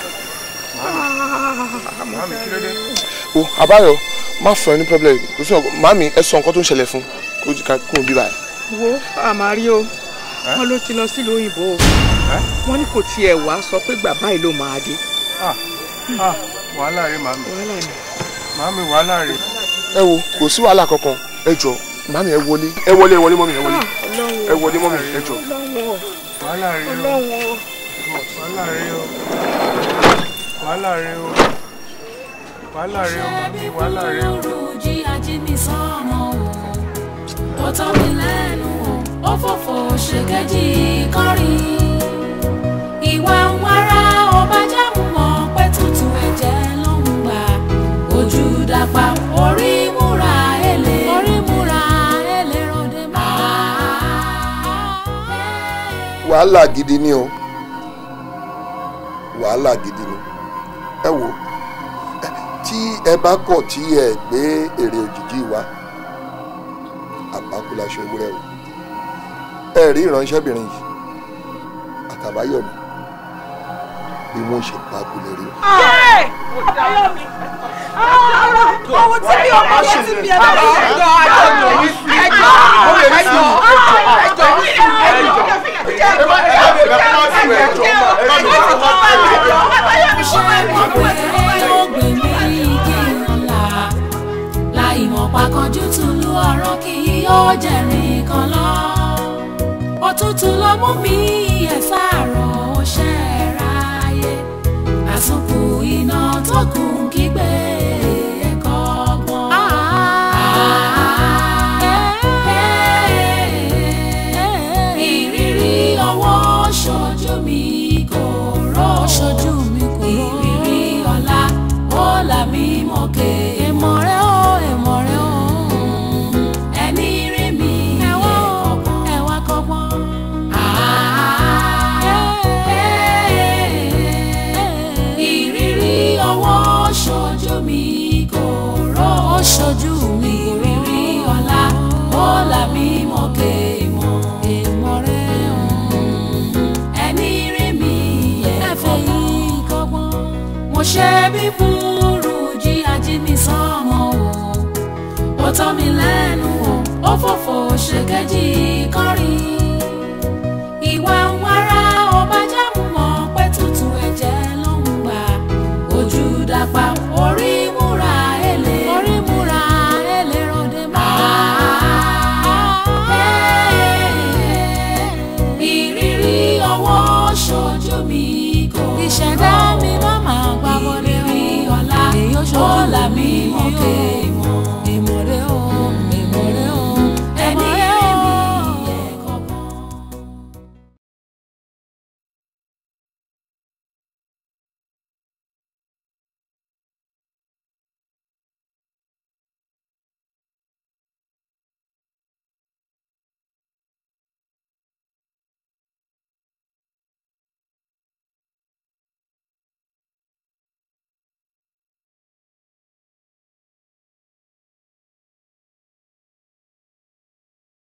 Màámi, kí ló dé? O Àbáyọ, má fún ẹ ní problem. Kò sí ọkọ. Màámi, ẹ sọ nǹkan tó ń ṣẹlẹ̀ fún kó ká kó bí báyìí. Wo àmàrí o, wọn ló ti lọ sílùú òyìnbó o. Wọn ní kò tiẹ̀ wá sọ pé gbà báyìí ló máa dé. Wàhálà rè màámi. Màámi, wàhálà rè. Ẹ wo, kò sí wàhálà kankan. Ẹ jọ màámi, ẹ wọlé. Ẹ wọlé, ẹ wọlé mọ́mì, ẹ wọlé. Ẹ wọlé mọ́mì, ẹ jọ. Wàhálà rè o. Wàhálà rè o. Wàhálà rè o. Wàhálà rè o, màámi, wàhálà rè o. Burújí ajínigbọ́mọ o, ó tọ́ mi lẹ́nu o, ó fòfò ṣèkejì kọrin. Ìwà ń wára ọba jámù mọ́ pé tútù ẹ̀jẹ̀ ló ń gbà. Ojú dàpá orí múra èlé, orí múra èlé ròde máa. Wàhálà gidi ni o, wàhálà gidi ni. Ẹ wo, tí ẹ bá kọ̀ tí ẹ gbé èrè òjijì wá, àbákú laṣọ ewúrẹ́ o. Ẹ rí ìránṣẹ́bìnrin yìí àtàbáyọ̀mí bí wọ́n ṣe pa kulẹ̀ rí o. Àbáyọ̀mí, ohun tí mi ò mọ̀ ṣe ti mi ẹ̀ lọ́wọ́. Ẹjọ́ ẹjọ́ ẹjọ́ Pàkànjú tùlú ọ̀rọ̀ kì í yóò jẹ̀rìn kan lọ. Òtútù ló mú mi ẹ̀ sáàrọ̀ ó ṣe ráyé. Àsùnkù iná tó kù kígbe ẹ̀kọ́ gbọ́n. Ìrírí ọwọ́ ṣojú mi kò ró. Ṣojú mi kò ró. Ìrírí ọ̀la ó là mí mọ̀kẹ́. Èmọ̀ rẹ̀ ó, èmọ̀ rẹ̀ ó. Ẹni rí mi ẹ̀wà kọ́gbọ́n. Ìrírí ọwọ́ ṣojú mi kò ró. Ṣojú mi ìrírí ọ̀la ó là mí mọ̀kẹ́ ìmọ̀. Èmọ̀ rẹ̀ ó. Ẹni rí mi ẹ̀fẹ̀ yìí kọ́gbọ́n. Mo ṣe bí burújí ajínigbọ́mọ o, ó tọ́ mi lẹ́nu o, ó fòfò ṣèkejì kọrin.